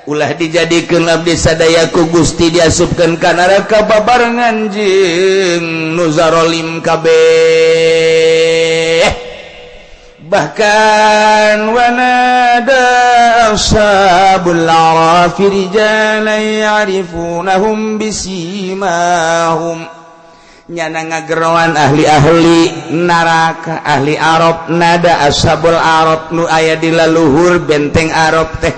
ulah dijadikeun abdi sadaya ku Gusti diasupkeun ka neraka babarengan jeung nu zarolim kabeh. Bahkan wanada ashabul arafi rijalan ya'rifunahum bisimahum, nyana ngageroan ahli-ahli neraka ahli Arab nada ashabul Arab nu aya di laluhur benteng Arab teh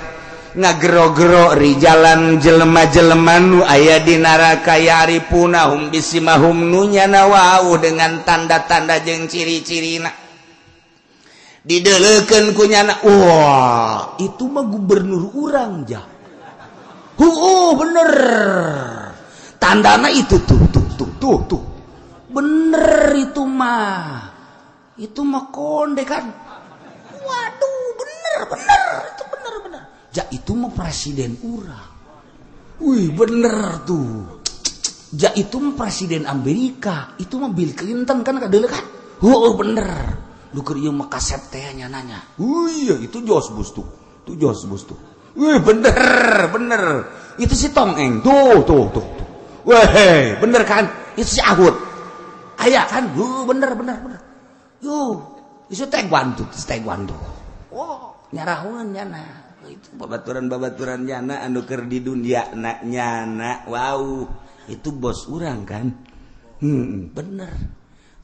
ngagero-gero rijalan jelema-jelema nu aya di neraka ya'rifunahum bisimahum nu nyana wau dengan tanda-tanda jeung ciri-cirina dideleukeun ku nyana. Wah, itu mah gubernur urang jah. Heuh, bener. Tandana itu tuh tuh tuh tuh tuh. Bener itu mah. Itu mah konde kan. Waduh, bener bener itu bener bener. Ja itu mah presiden urang. Wih, bener tuh. Ja itu mah presiden Amerika, itu mah Bill Clinton kan kadeuleu kan. Heuh, bener. Lu keur ieu mah kasep teh nyananya. Wih, itu Jos Bus tuh. Itu Jos Bus tuh. Wih, bener, bener. Itu si Tong Eng. Tuh, tuh, tuh, tuh. Weh, bener kan? Itu si Ahud. Aya kan? Bener, bener, bener. Yo, itu Taekwondo, itu Taekwondo. Wow. Nyarahoan nyana itu babaturan-babaturan nyana anu keur di dunia na nyana, wow, itu bos urang kan. Bener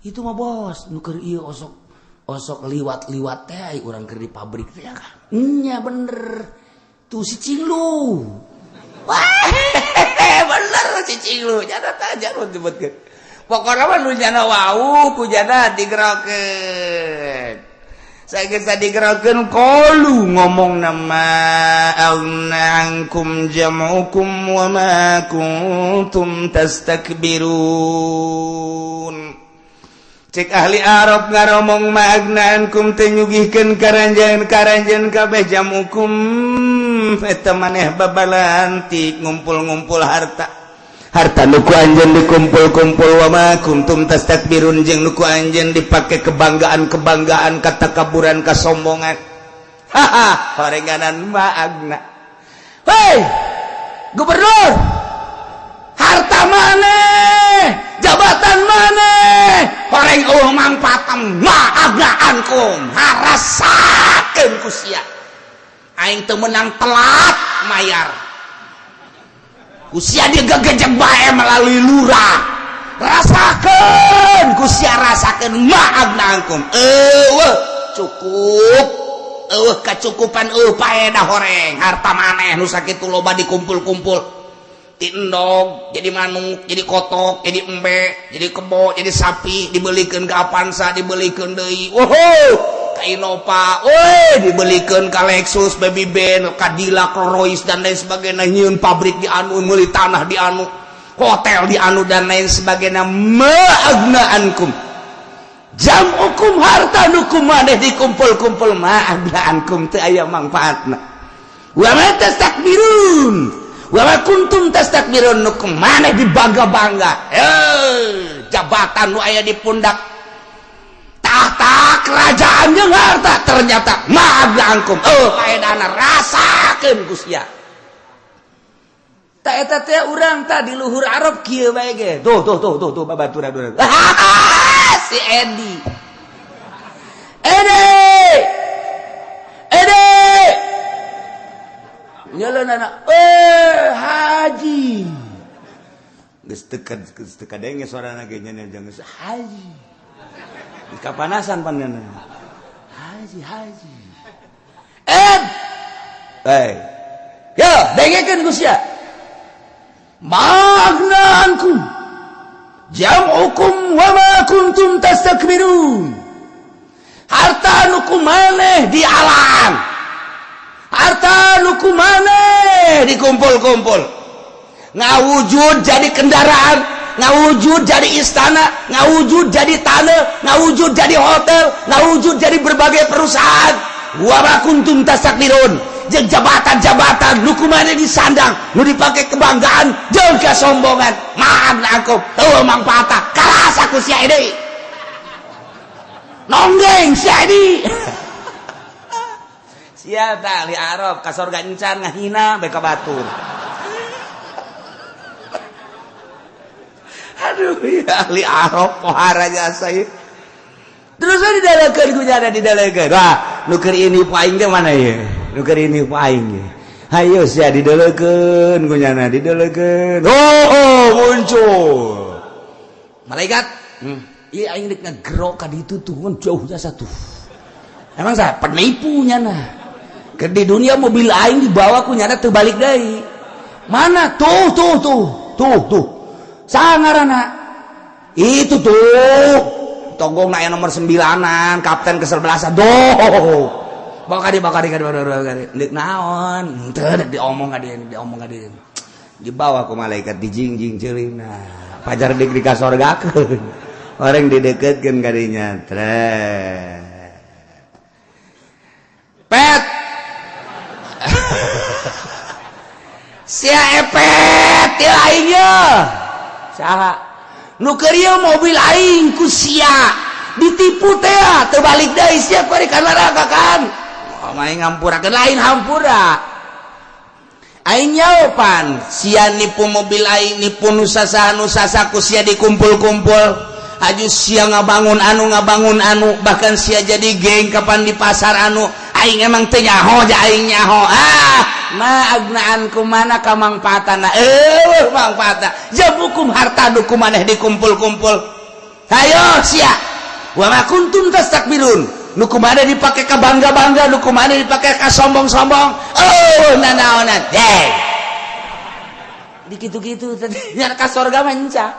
itu mah bos nu keur ieu osok osok liwat-liwat teh urang keur di pabrik teh kan. Nya bener tuh si Cinglu. Wah, bener si Cinglu nyana tah jangan disebutkeun. Pokoknya mah nu nyana wau ku nyana digerokeun. Saya digerokeun qalu ngomong nama aghna ankum jam'ukum wa ma kuntum tastakbirun. Cek ahli Arab ngaromong ma aghna ankum teu nyugihkeun karanjeun kabeh jam'ukum eta maneh babalantik ngumpul-ngumpul harta harta nu ku anjeun dikumpul-kumpul wa ma kuntum tastakbirun jeung nu ku anjeun dipake kebanggaan-kebanggaan, katakaburan, kasombongan. Haha, horenganan ma aghna. Hei gubernur, harta maneh, jabatan maneh, horeng eueuh mangpaatna. Ma aghna ankum, harasakeun ku sia. Aing teu meunang telat mayar ku sia, digegejek bae melalui lurah. Rasakeun ku sia, rasakeun. Ma aghna ankum, eueuh cukup, eueuh kacukupan, eueuh paedah horeng harta maneh nu sakitu loba dikumpul-kumpul. Ti endog jadi manuk, jadi kotok, jadi embe, jadi kebo, jadi sapi, dibelikeun ke Avanza, dibelikeun deui, wow, ka Innova, woi, dibelikeun ka Lexus, Baby Benz, Cadillac, Rolls dan lain sebagainya. Nyieun pabrik di anu, meuli tanah di anu, hotel di anu, dan lain sebagainya. Ma aghna ankum jam'ukum, harta nu ku maneh dikumpul-kumpul, ma aghna ankum, teu aya mangfaatna. Wa ma tastakbirun wa ma kuntum tastakbirun, nu ku maneh dibangga-bangga, eh, jabatan nu aya di pundak, tahta kerajaan jeung harta, ternyata ma aghna ankum, oh, paedana. Rasakeun ku sia. Tak eta teh urang tah di luhur Arab kieu bae ge. Tuh tuh tuh tuh tuh, babaturan urang si Edi. Edi, Edi nyeleunana, eh, haji. Geus teu geus teu kadenge sorana ge nya, jangan haji. Kapanasan panena. Haji, haji. Ed. Hey. Ya, dengekeun ku sia. Ma aghna ankum jam'ukum wa ma kuntum tastakbirun. Harta nu ku maneh di alam. Harta nu ku maneh dikumpul-kumpul. Ngawujud jadi kendaraan, ngawujud jadi istana, ngawujud jadi tanah, ngawujud jadi hotel, ngawujud jadi berbagai perusahaan. Wa ma kuntum tastakbirun, jeung jabatan-jabatan nu ku maneh disandang, nu dipake kebanggaan jeung kesombongan. Ma aghna ankum, eueuh mangfaatna. Karasa ku sia deui. Nonggeng sia deui. Sia tah ahli Arab ka sorga encan, ngahina bae ka batur. Aduh, ya ahli Arab pohara jasa ieu. Terus we didalekeun ku nyana, didalekeun. Wah, nu keur ini aing teh mana ieu? Nu keur ini aing ye. Hayo sia, didalekeun ku nyana, didalekeun. Oh, oh, muncul. Malaikat. Ieu aing rek ngagerok ka ditu tuh, ngan jauh jasa tuh. Emang saya penipu nyana. Ke di dunia mobil aing dibawa ku nyana teu balik deui. Mana? Tuh, tuh, tuh. Tuh, tuh. Sangarana. Itu tuh. Tonggong na nomor sembilanan, kapten kesebelasan. Doh. Bawa ka dieu, bawa ka dieu, bawa ka dieu. Deuk naon? Teu dek diomong ka dieu, diomong ka dieu. Dibawa ku malaikat, dijingjing ceulina. Pajar dik dikasorgakeun. Orang dideketkeun ka dinya. Tret. Pet. Sia epet ieu aing ye. Saha? Nu keur ieu mobil aing ku sia ditipu teh, teu balik deui sia kuari ka neraka kan. Oh, main ngampurakeun, lain hampura. Aing nyaopan sia nipu mobil aing, nipu nu sasaha nu sasa ku sia dikumpul-kumpul. Aju sia ngabangun anu, ngabangun anu, bahkan sia jadi geng kapan di pasar anu. Aing emang teu nyaho ja aing nyaho. Ah, ma agnaanku mana kamangpaatana? Eh, mangpaatna. Jamukum harta nu ku maneh dikumpul-kumpul. Hayo sia. Wa ma kuntum tastakbirun. Nu ku maneh dipake ka bangga-bangga, nu ku maneh dipake ka sombong-sombong. Oh, nanaonan. Hey. Dikitu-kitu tadi nya ka sorga mah enca.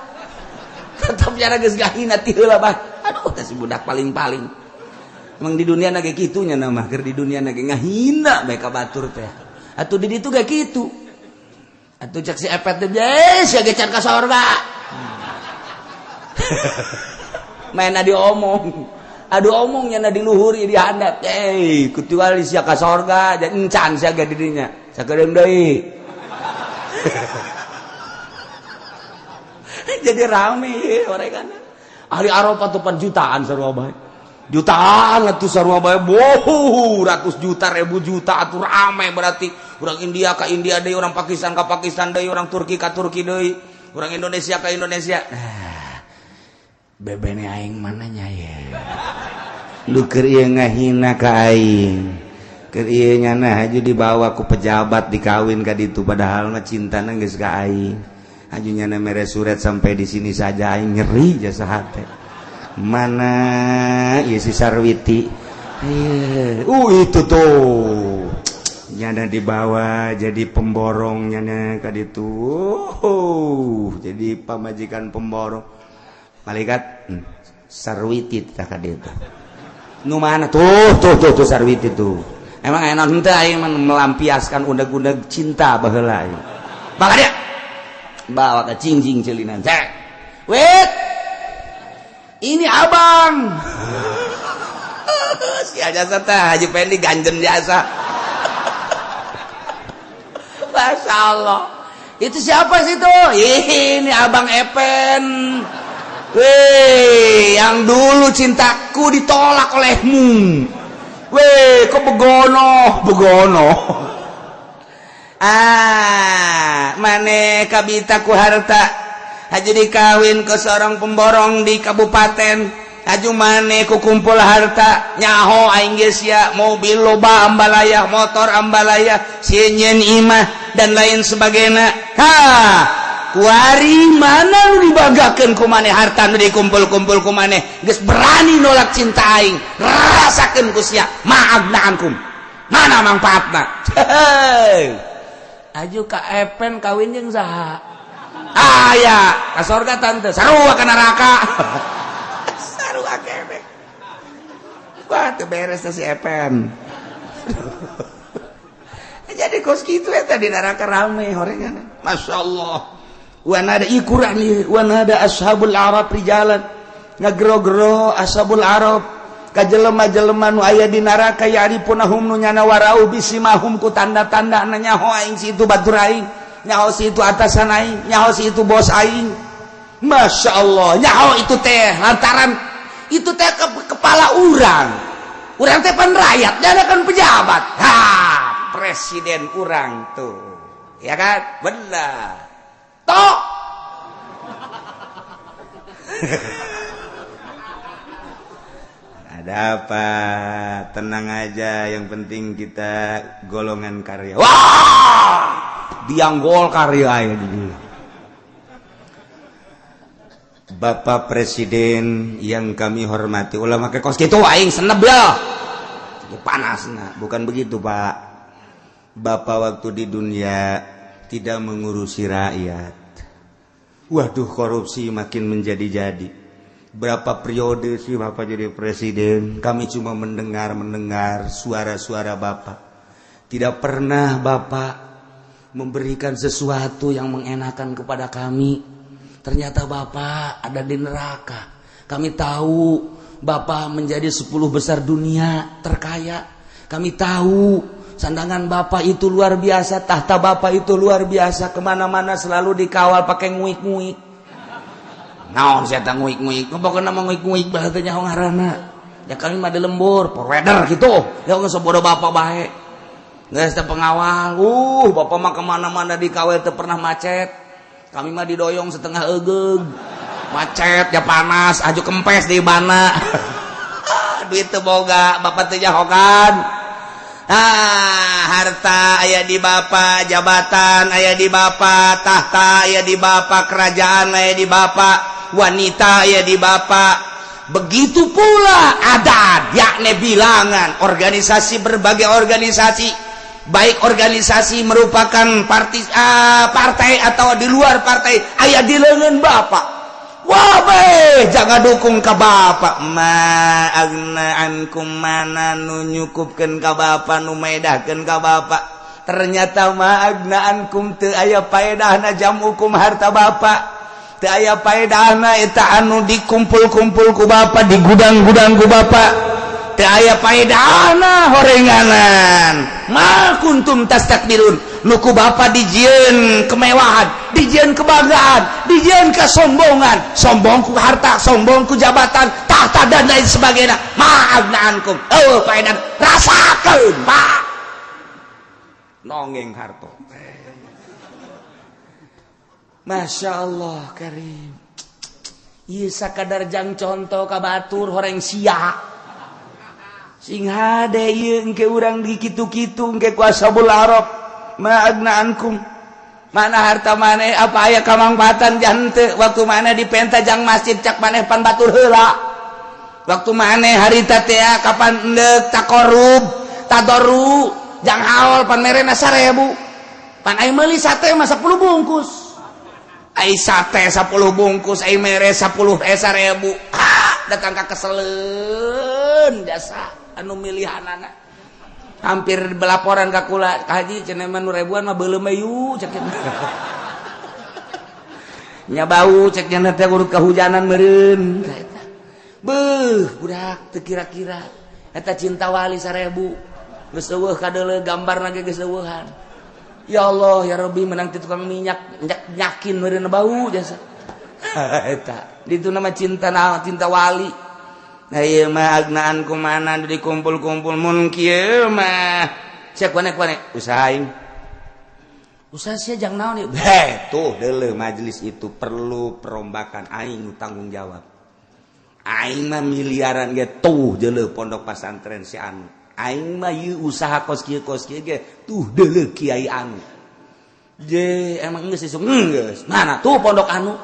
Tetep nyana geus gahina ti heula bah. Aduh, teh si budak paling-paling. Emang di dunia na ge kitu nya mah, keur di dunia na ge ngahina bae ka batur teh. Atuh di ditu ge kitu. Atuh cek si Epet teh, "Sia ge can ka sorga." Main diomong. Aduh omongnya na di luhur di handap. Eh, kecuali sia ka sorga dan encan sia ge di dinya. Sakedeung deui. Jadi rame mereka. Ahli Arafah tuh pan jutaan sarua bae. Jutaan atuh sarua bae. Boh, ratus juta, ribu juta atuh rame berarti. Orang India ka India deui, orang Pakistan ka Pakistan deui, orang Turki ka Turki deui, orang Indonesia ka Indonesia. Nah, bebene aing mana nya ye? Lu keur ieu ngahina ka aing. Keur ieu nyana haju dibawa ku pejabat dikawin ka ditu padahal mah cintana geus ka aing. Haju nyana mere surat sampai di sini saja aing nyeri jasa hate. Mana ieu si Sarwiti? Itu tuh. Nyana dibawa jadi pemborong nyana ka ditu. Jadi pamajikan pemborong. Malaikat Sarwiti tah ka ditu. Nu mana tuh tuh tuh tuh Sarwiti tuh. Emang enak henteu aing melampiaskan undeg-undeg cinta baheula aing. Bawa dia. Bawa ke cingjing celinan. Cek. Wait. Ini abang. Si jasa teh Haji Pendi ganjen jasa. Masya Allah. Itu siapa sih tuh? Ini abang Epen. Weh, yang dulu cintaku ditolak olehmu. Weh, kok begono, begono. Ah, mane kabita ku harta. Haji dikawin ke seorang pemborong di kabupaten. Haju mane ku kumpul harta, nyaho aing geus sia, mobil loba ambalaya, motor ambalaya, sieun imah dan lain sebagainya. Ha, kuari mana nu dibanggakeun ku maneh harta nu dikumpul-kumpul ku maneh geus berani nolak cinta aing, rasakeun ku sia ma'agnaankum. Mana mangfaatna? Aju ka Epen kawin jeung saha? Aya, ka sorga tante, sarua ka neraka. Sarua keneh. Wah, teu beres si Epen. Jadi kos kitu eta di neraka rame horengan. Masya Allah. Wan ada ikuran wan ada ashabul arab rijalan ngagero-gero ashabul arab ka jelema-jelema nu aya di neraka ya'rifunahum nu nyana warau bisimahum ku tanda-tanda nyaho aing si itu batur aing, nyaho si itu atasan aing, nyaho si itu bos aing. Masya Allah, nyaho itu teh lantaran itu teh ke kepala urang. Urang teh pan rakyat, nyana kan pejabat. Ha, presiden urang tuh. Ya kan? Benar. Tok. Ada apa? Tenang aja, yang penting kita golongan karya. Wah! Diang gol karya aya di dieu. Bapak Presiden yang kami hormati, ulah make kos kitu aing seneb ya. Panas nah, bukan begitu, Pak. Bapak waktu di dunia tidak mengurusi rakyat. Waduh, korupsi makin menjadi-jadi. Berapa periode sih Bapak jadi presiden, kami cuma mendengar-mendengar suara-suara Bapak. Tidak pernah Bapak memberikan sesuatu yang mengenakan kepada kami. Ternyata Bapak ada di neraka. Kami tahu Bapak menjadi 10 besar dunia terkaya. Kami tahu sandangan Bapak itu luar biasa, tahta Bapak itu luar biasa, kemana-mana selalu dikawal pakai nguik-nguik. Naon saya teh nguik-nguik, pokoknya mah nguik-nguik bahasa nyaho ngaranna. Ya kami mah di lembur, provider gitu. Ya geus bodoh Bapak bae. Geus teh pengawal. Bapak mah kemana-mana dikawal teu pernah macet. Kami mah didoyong setengah egeug. Macet ya panas, aju kempes di bana. Duit teu boga, Bapak teu nyahokan. Ah, harta aya di Bapak, jabatan aya di Bapak, tahta aya di Bapak, kerajaan aya di Bapak, wanita aya di Bapak. Begitu pula adat, yakni bilangan organisasi, berbagai organisasi, baik organisasi merupakan partai, partai atau di luar partai, aya di lengan Bapak. Wah, jangan dukung ke Bapak. Ma aghna ankum, mana nu nyukupkeun ka Bapak, nu maedahkeun ka Bapak? Ternyata ma aghna ankum, teu aya paedahna jam'ukum, harta Bapak teu aya paedahna. Eta anu dikumpul-kumpul ku Bapak di gudang-gudang ku Bapak teu aya paedahna horenganan. Ma kuntum tastakbirun, nu ku Bapak dijieun kemewahan, dijieun kebanggaan, dijieun kesombongan, sombong ku harta, sombong ku jabatan, tahta, dan lain sebagainya. Ma aghna ankum, oh paedan rasakeun, Pak, nonggeng harto. Masya Allah Karim. Ieu sakadar jang contoh ka batur horeng sia sing hade ieu. Engke urang di kitu-kitu engke ku ashabul arab. Ma aghna ankum, mana harta maneh? Apa aya kamangfaatan jante? Waktu mana dipenta jang masjid, cak maneh pan batur heula. Waktu maneh harita teh kapan endek takorub tadoru jang haul, pan merena 1000, pan aing meuli sate mah 10 bungkus. Ai sate 10 bungkus ai mere 10 1000, ah datang ka keseleun jasa anu milihanana, hampir belaporan ka kula, "Ka haji, cenah mah nu ribuan mah beuleum yu," cek nya, "bau," cek nya teh, urut kehujanan meureun. Eta beuh, budak teu kira-kira eta cinta wali 1000 geus eueuh kadeuleu, gambarna ge geus eueuhan. Ya Allah ya Rabbi, menang ti tukang minyak nyakin meureun bau jasa. Eta ditu nama cinta, na cinta wali. Nah, ieu mah aghna ankum, mana dikumpul-kumpul? Mun kieu mah cek kone-kone usaha aing, usaha sia jang naon ieu? Heh, tuh deuleu, majelis itu perlu perombakan. Aing tanggung jawab, aing mah miliaran ge tuh deuleu pondok pesantren si anu. Aing mah ieu usaha kos kieu kos kieu ge tuh deuleu kiai anu. Je emang geus isuk geus mana tuh pondok anu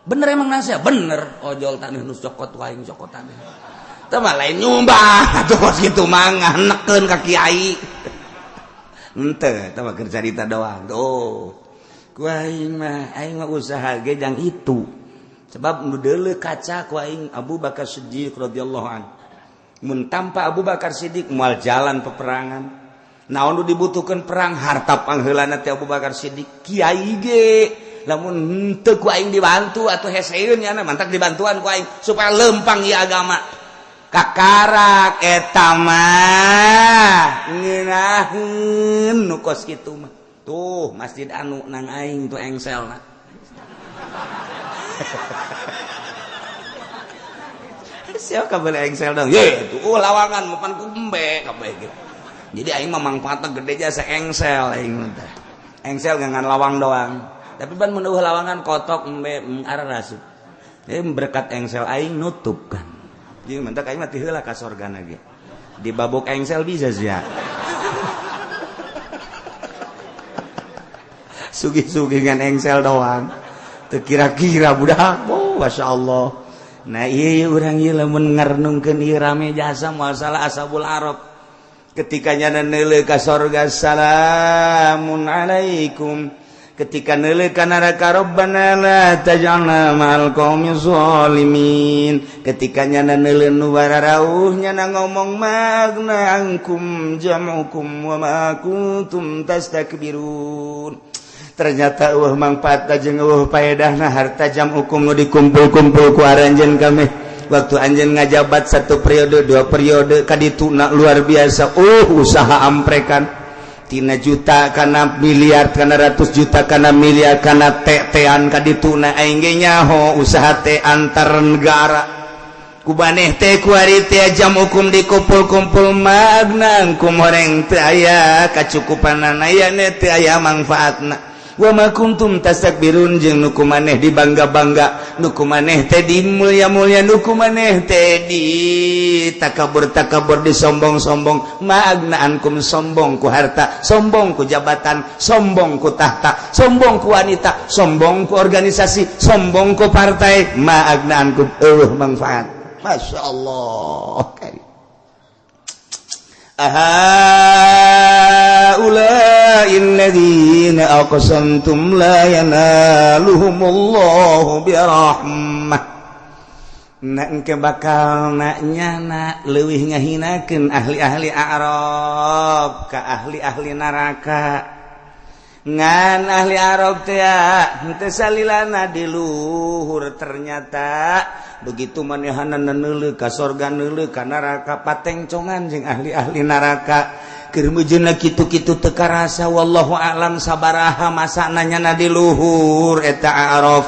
bener, emang nasihat bener, ojol tanah nu cokot wae cokot tanah teh mah lain nyumbang atuh kos kitu mah nganekeun ka kiai henteu, teh mah keur carita doang. Tuh ku aing mah, aing mah usaha ge jang itu, sebab nu deuleu kaca ku aing Abu Bakar Siddiq radhiyallahu an. Mun tanpa Abu Bakar Siddiq moal jalan peperangan. Naon nu dibutuhkeun perang? Harta pangheulana teh Abu Bakar Siddiq. Kiai ge lamun henteu ku aing dibantu atau heseun nya, mantak dibantuan ku aing supaya lempang ieu agama. Kakarak eta mah ngeunaheun nu kos kitu mah. Tuh masjid anu nang aing tuh engselna. Siapa kabel engsel dong ye tuh, lawangan mapan kumbe kabeh gitu. Jadi aing mah mangfaatna gede jasa engsel aing teh. Engsel ngan lawang doang, tapi ban mun eueuh lawangan kotok embe arah rasup. Jadi berkat engsel aing nutup kan. Jadi mentak aing mah ti heula ka sorgana ge dibabok engsel bisa sia. Sugih-sugih ngan engsel doang teu kira-kira budak. Oh, Masya Allah. Nah, iya urang ieu lamun ngarenungkeun ieu rame jasa masalah ashabul arab ketika nyana neuleuh ka sorga, salamun alaikum. Ketika neuleuh ka neraka, rabbana la taj'alna ma'al qaumi zalimin. Ketika nyana neuleuh nu bararauh, nyana ngomong ma aghna ankum jam'ukum wa ma kuntum tastakbirun. Ternyata eueuh mangfaat jeung eueuh paedahna harta jam'ukum nu dikumpul-kumpul ku aranjeun kami waktu anjeun ngajabat satu periode, dua periode kadituna luar biasa. Usaha amprekan tina juta kana miliar, kana ratus juta kana miliar, kana tean kadituna. Aing ge nyaho usaha teh antar negara ku baneh teh kuari teh jam'ukum dikumpul-kumpul ma aghna ankum, horeng teu aya kacukupanana, aya teu aya mangfaatna. Wa ma kuntum tastakbirun jeung nu ku maneh dibangga-bangga, nu ku maneh teh dimulya-mulya, nu ku maneh teh di takabur-takabur, disombong-sombong. Ma agna ankum, sombong ku harta, sombong ku jabatan, sombong ku tahta, sombong ku wanita, sombong ku organisasi, sombong ku partai. Ma agna ankum, eueuh manfaat. Masya Allah. Ahaula'il ladzina aqsamtum la yanaluhumullahu birahmah. Nak engke bakal nak nyana leuwih ngahinakeun ahli-ahli Arab ka ahli-ahli neraka. Ngan ahli Arab teh henteu salilana di luhur, ternyata begitu manehanna neuleuh ka sorga, neuleuh ka neraka, patengcongan jeung ahli-ahli neraka. Keur meujeuhna kitu-kitu teu karasa, wallahu a'lam sabaraha masana nyana di luhur eta Arab,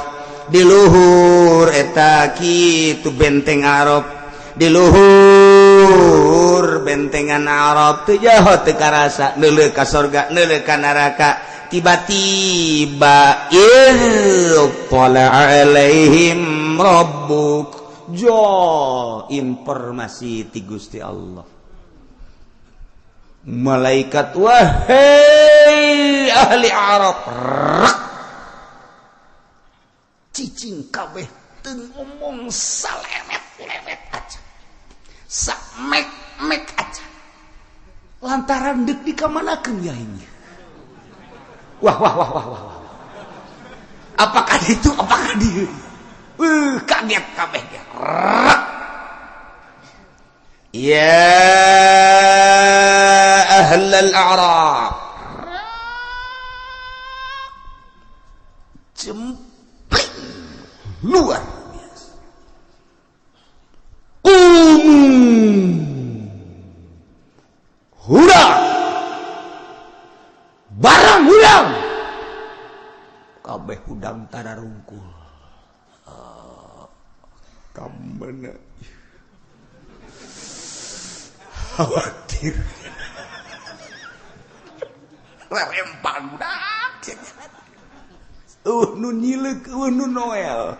di luhur eta kitu benteng Arab, di luhur bentengan Arab teu jaho teu karasa neuleuh ka sorga, neuleuh ka neraka. Tiba-tiba ittala alaihim rabbuk, jo informasi ti Gusti Allah, malaikat, wahai ahli Arab, rak cicing kabeh teu ngomong salemet-lemet aja, samek-mek aja, lantaran deuk dikamanakeun ya ini. Wah wah wah wah wah, apakah itu, apakah dia? Kaget kabeh dia. Ya ahlal a'rab, jempling luar biasa. Hurang barang hudang kabeh, hudang tararungkul. Kamana khawatir rerempang budak, nu nyileuk, nu Noel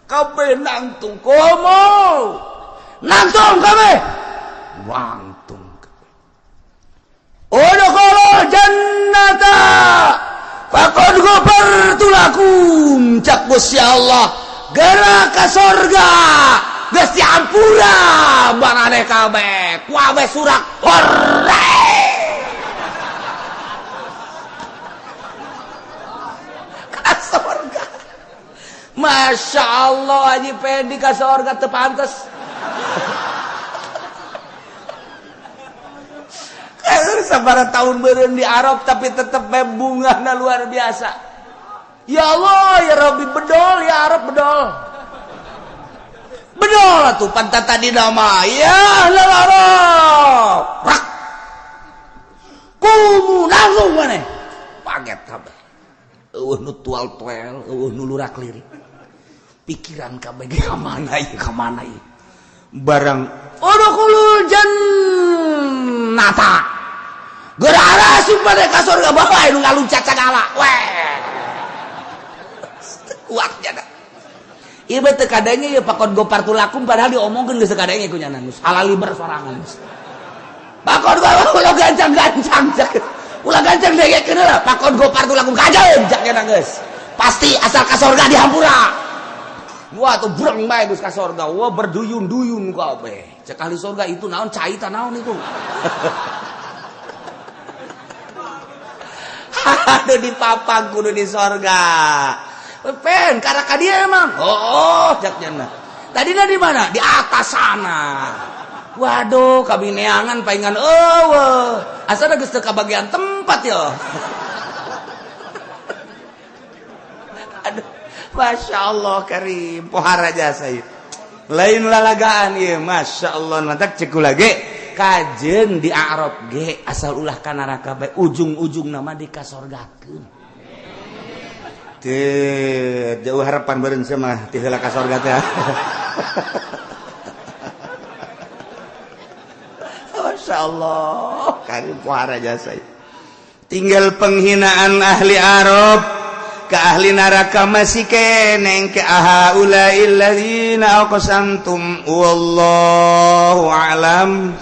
kabeh nangtung, komo nangtung kabeh, wangtung kabeh. Udkhulul jannata faqad ghafartu lakum, cak Gusti Allah, gerak ka sorga geus diampura barane kabeh, kuabeh surak hore. Ka sorga. Masya Allah, Haji Pendi ka sorga teu pantes. Sabaraha tahun beureun di Arab tapi tetep bae bungahna luar biasa. Ya Allah, ya Rabbi, bedol ya Arab, bedol. Bedol atuh pantat tadi nama ya ahlal Arab. Rak. Kumu langsung maneh. Paget kabeh. Eueuh nu tual-tuel, eueuh nu lurak lirik. Pikiran kabeh ge ka mana ieu, ka mana ieu. Barang udkhulul jannata. Geura asup maneh ka surga, bae nu ngaluncat sagala. Weh. Kuat jana. Ieu teu kadenge ieu pakon gopar tulakum, padahal diomongkeun geus teu kadenge ku nyana geus halaliber sorangan. Pakon gopar ulah gancang-gancang, ulah gancang dengekeun heula, pakon gopar tulakum kajeun jak nyana geus. Pasti asal ka sorga dihampura. Wah tuh breng bae geus ka sorga. Wah berduyun-duyun kabeh. Cek ahli sorga itu naon cai ta naon itu. Aduh dipapang kudu di sorga. Pen karena dia emang. Oh, jak nyana. Tadina di mana? Di atas sana. Waduh, kabineangan paingan eueuh. Asana geus teu kabagian tempat ya. Aduh, Masya Allah karim, pohara jasa ieu. Lain lalagaan ieu, Masya Allah, mantak cek kula ge kajeun di Arab ge asal ulah ka neraka bae, ujung-ujung nama dikasorgakeun. Teu jauh harapan beureun mah ti heula ka sorga teh. Masya Allah, karim pohara jasa ieu. Tinggal penghinaan ahli Arab ke ahli neraka masih keneng ke ahaula'il ladzina aqsamtum, wallahu a'lam.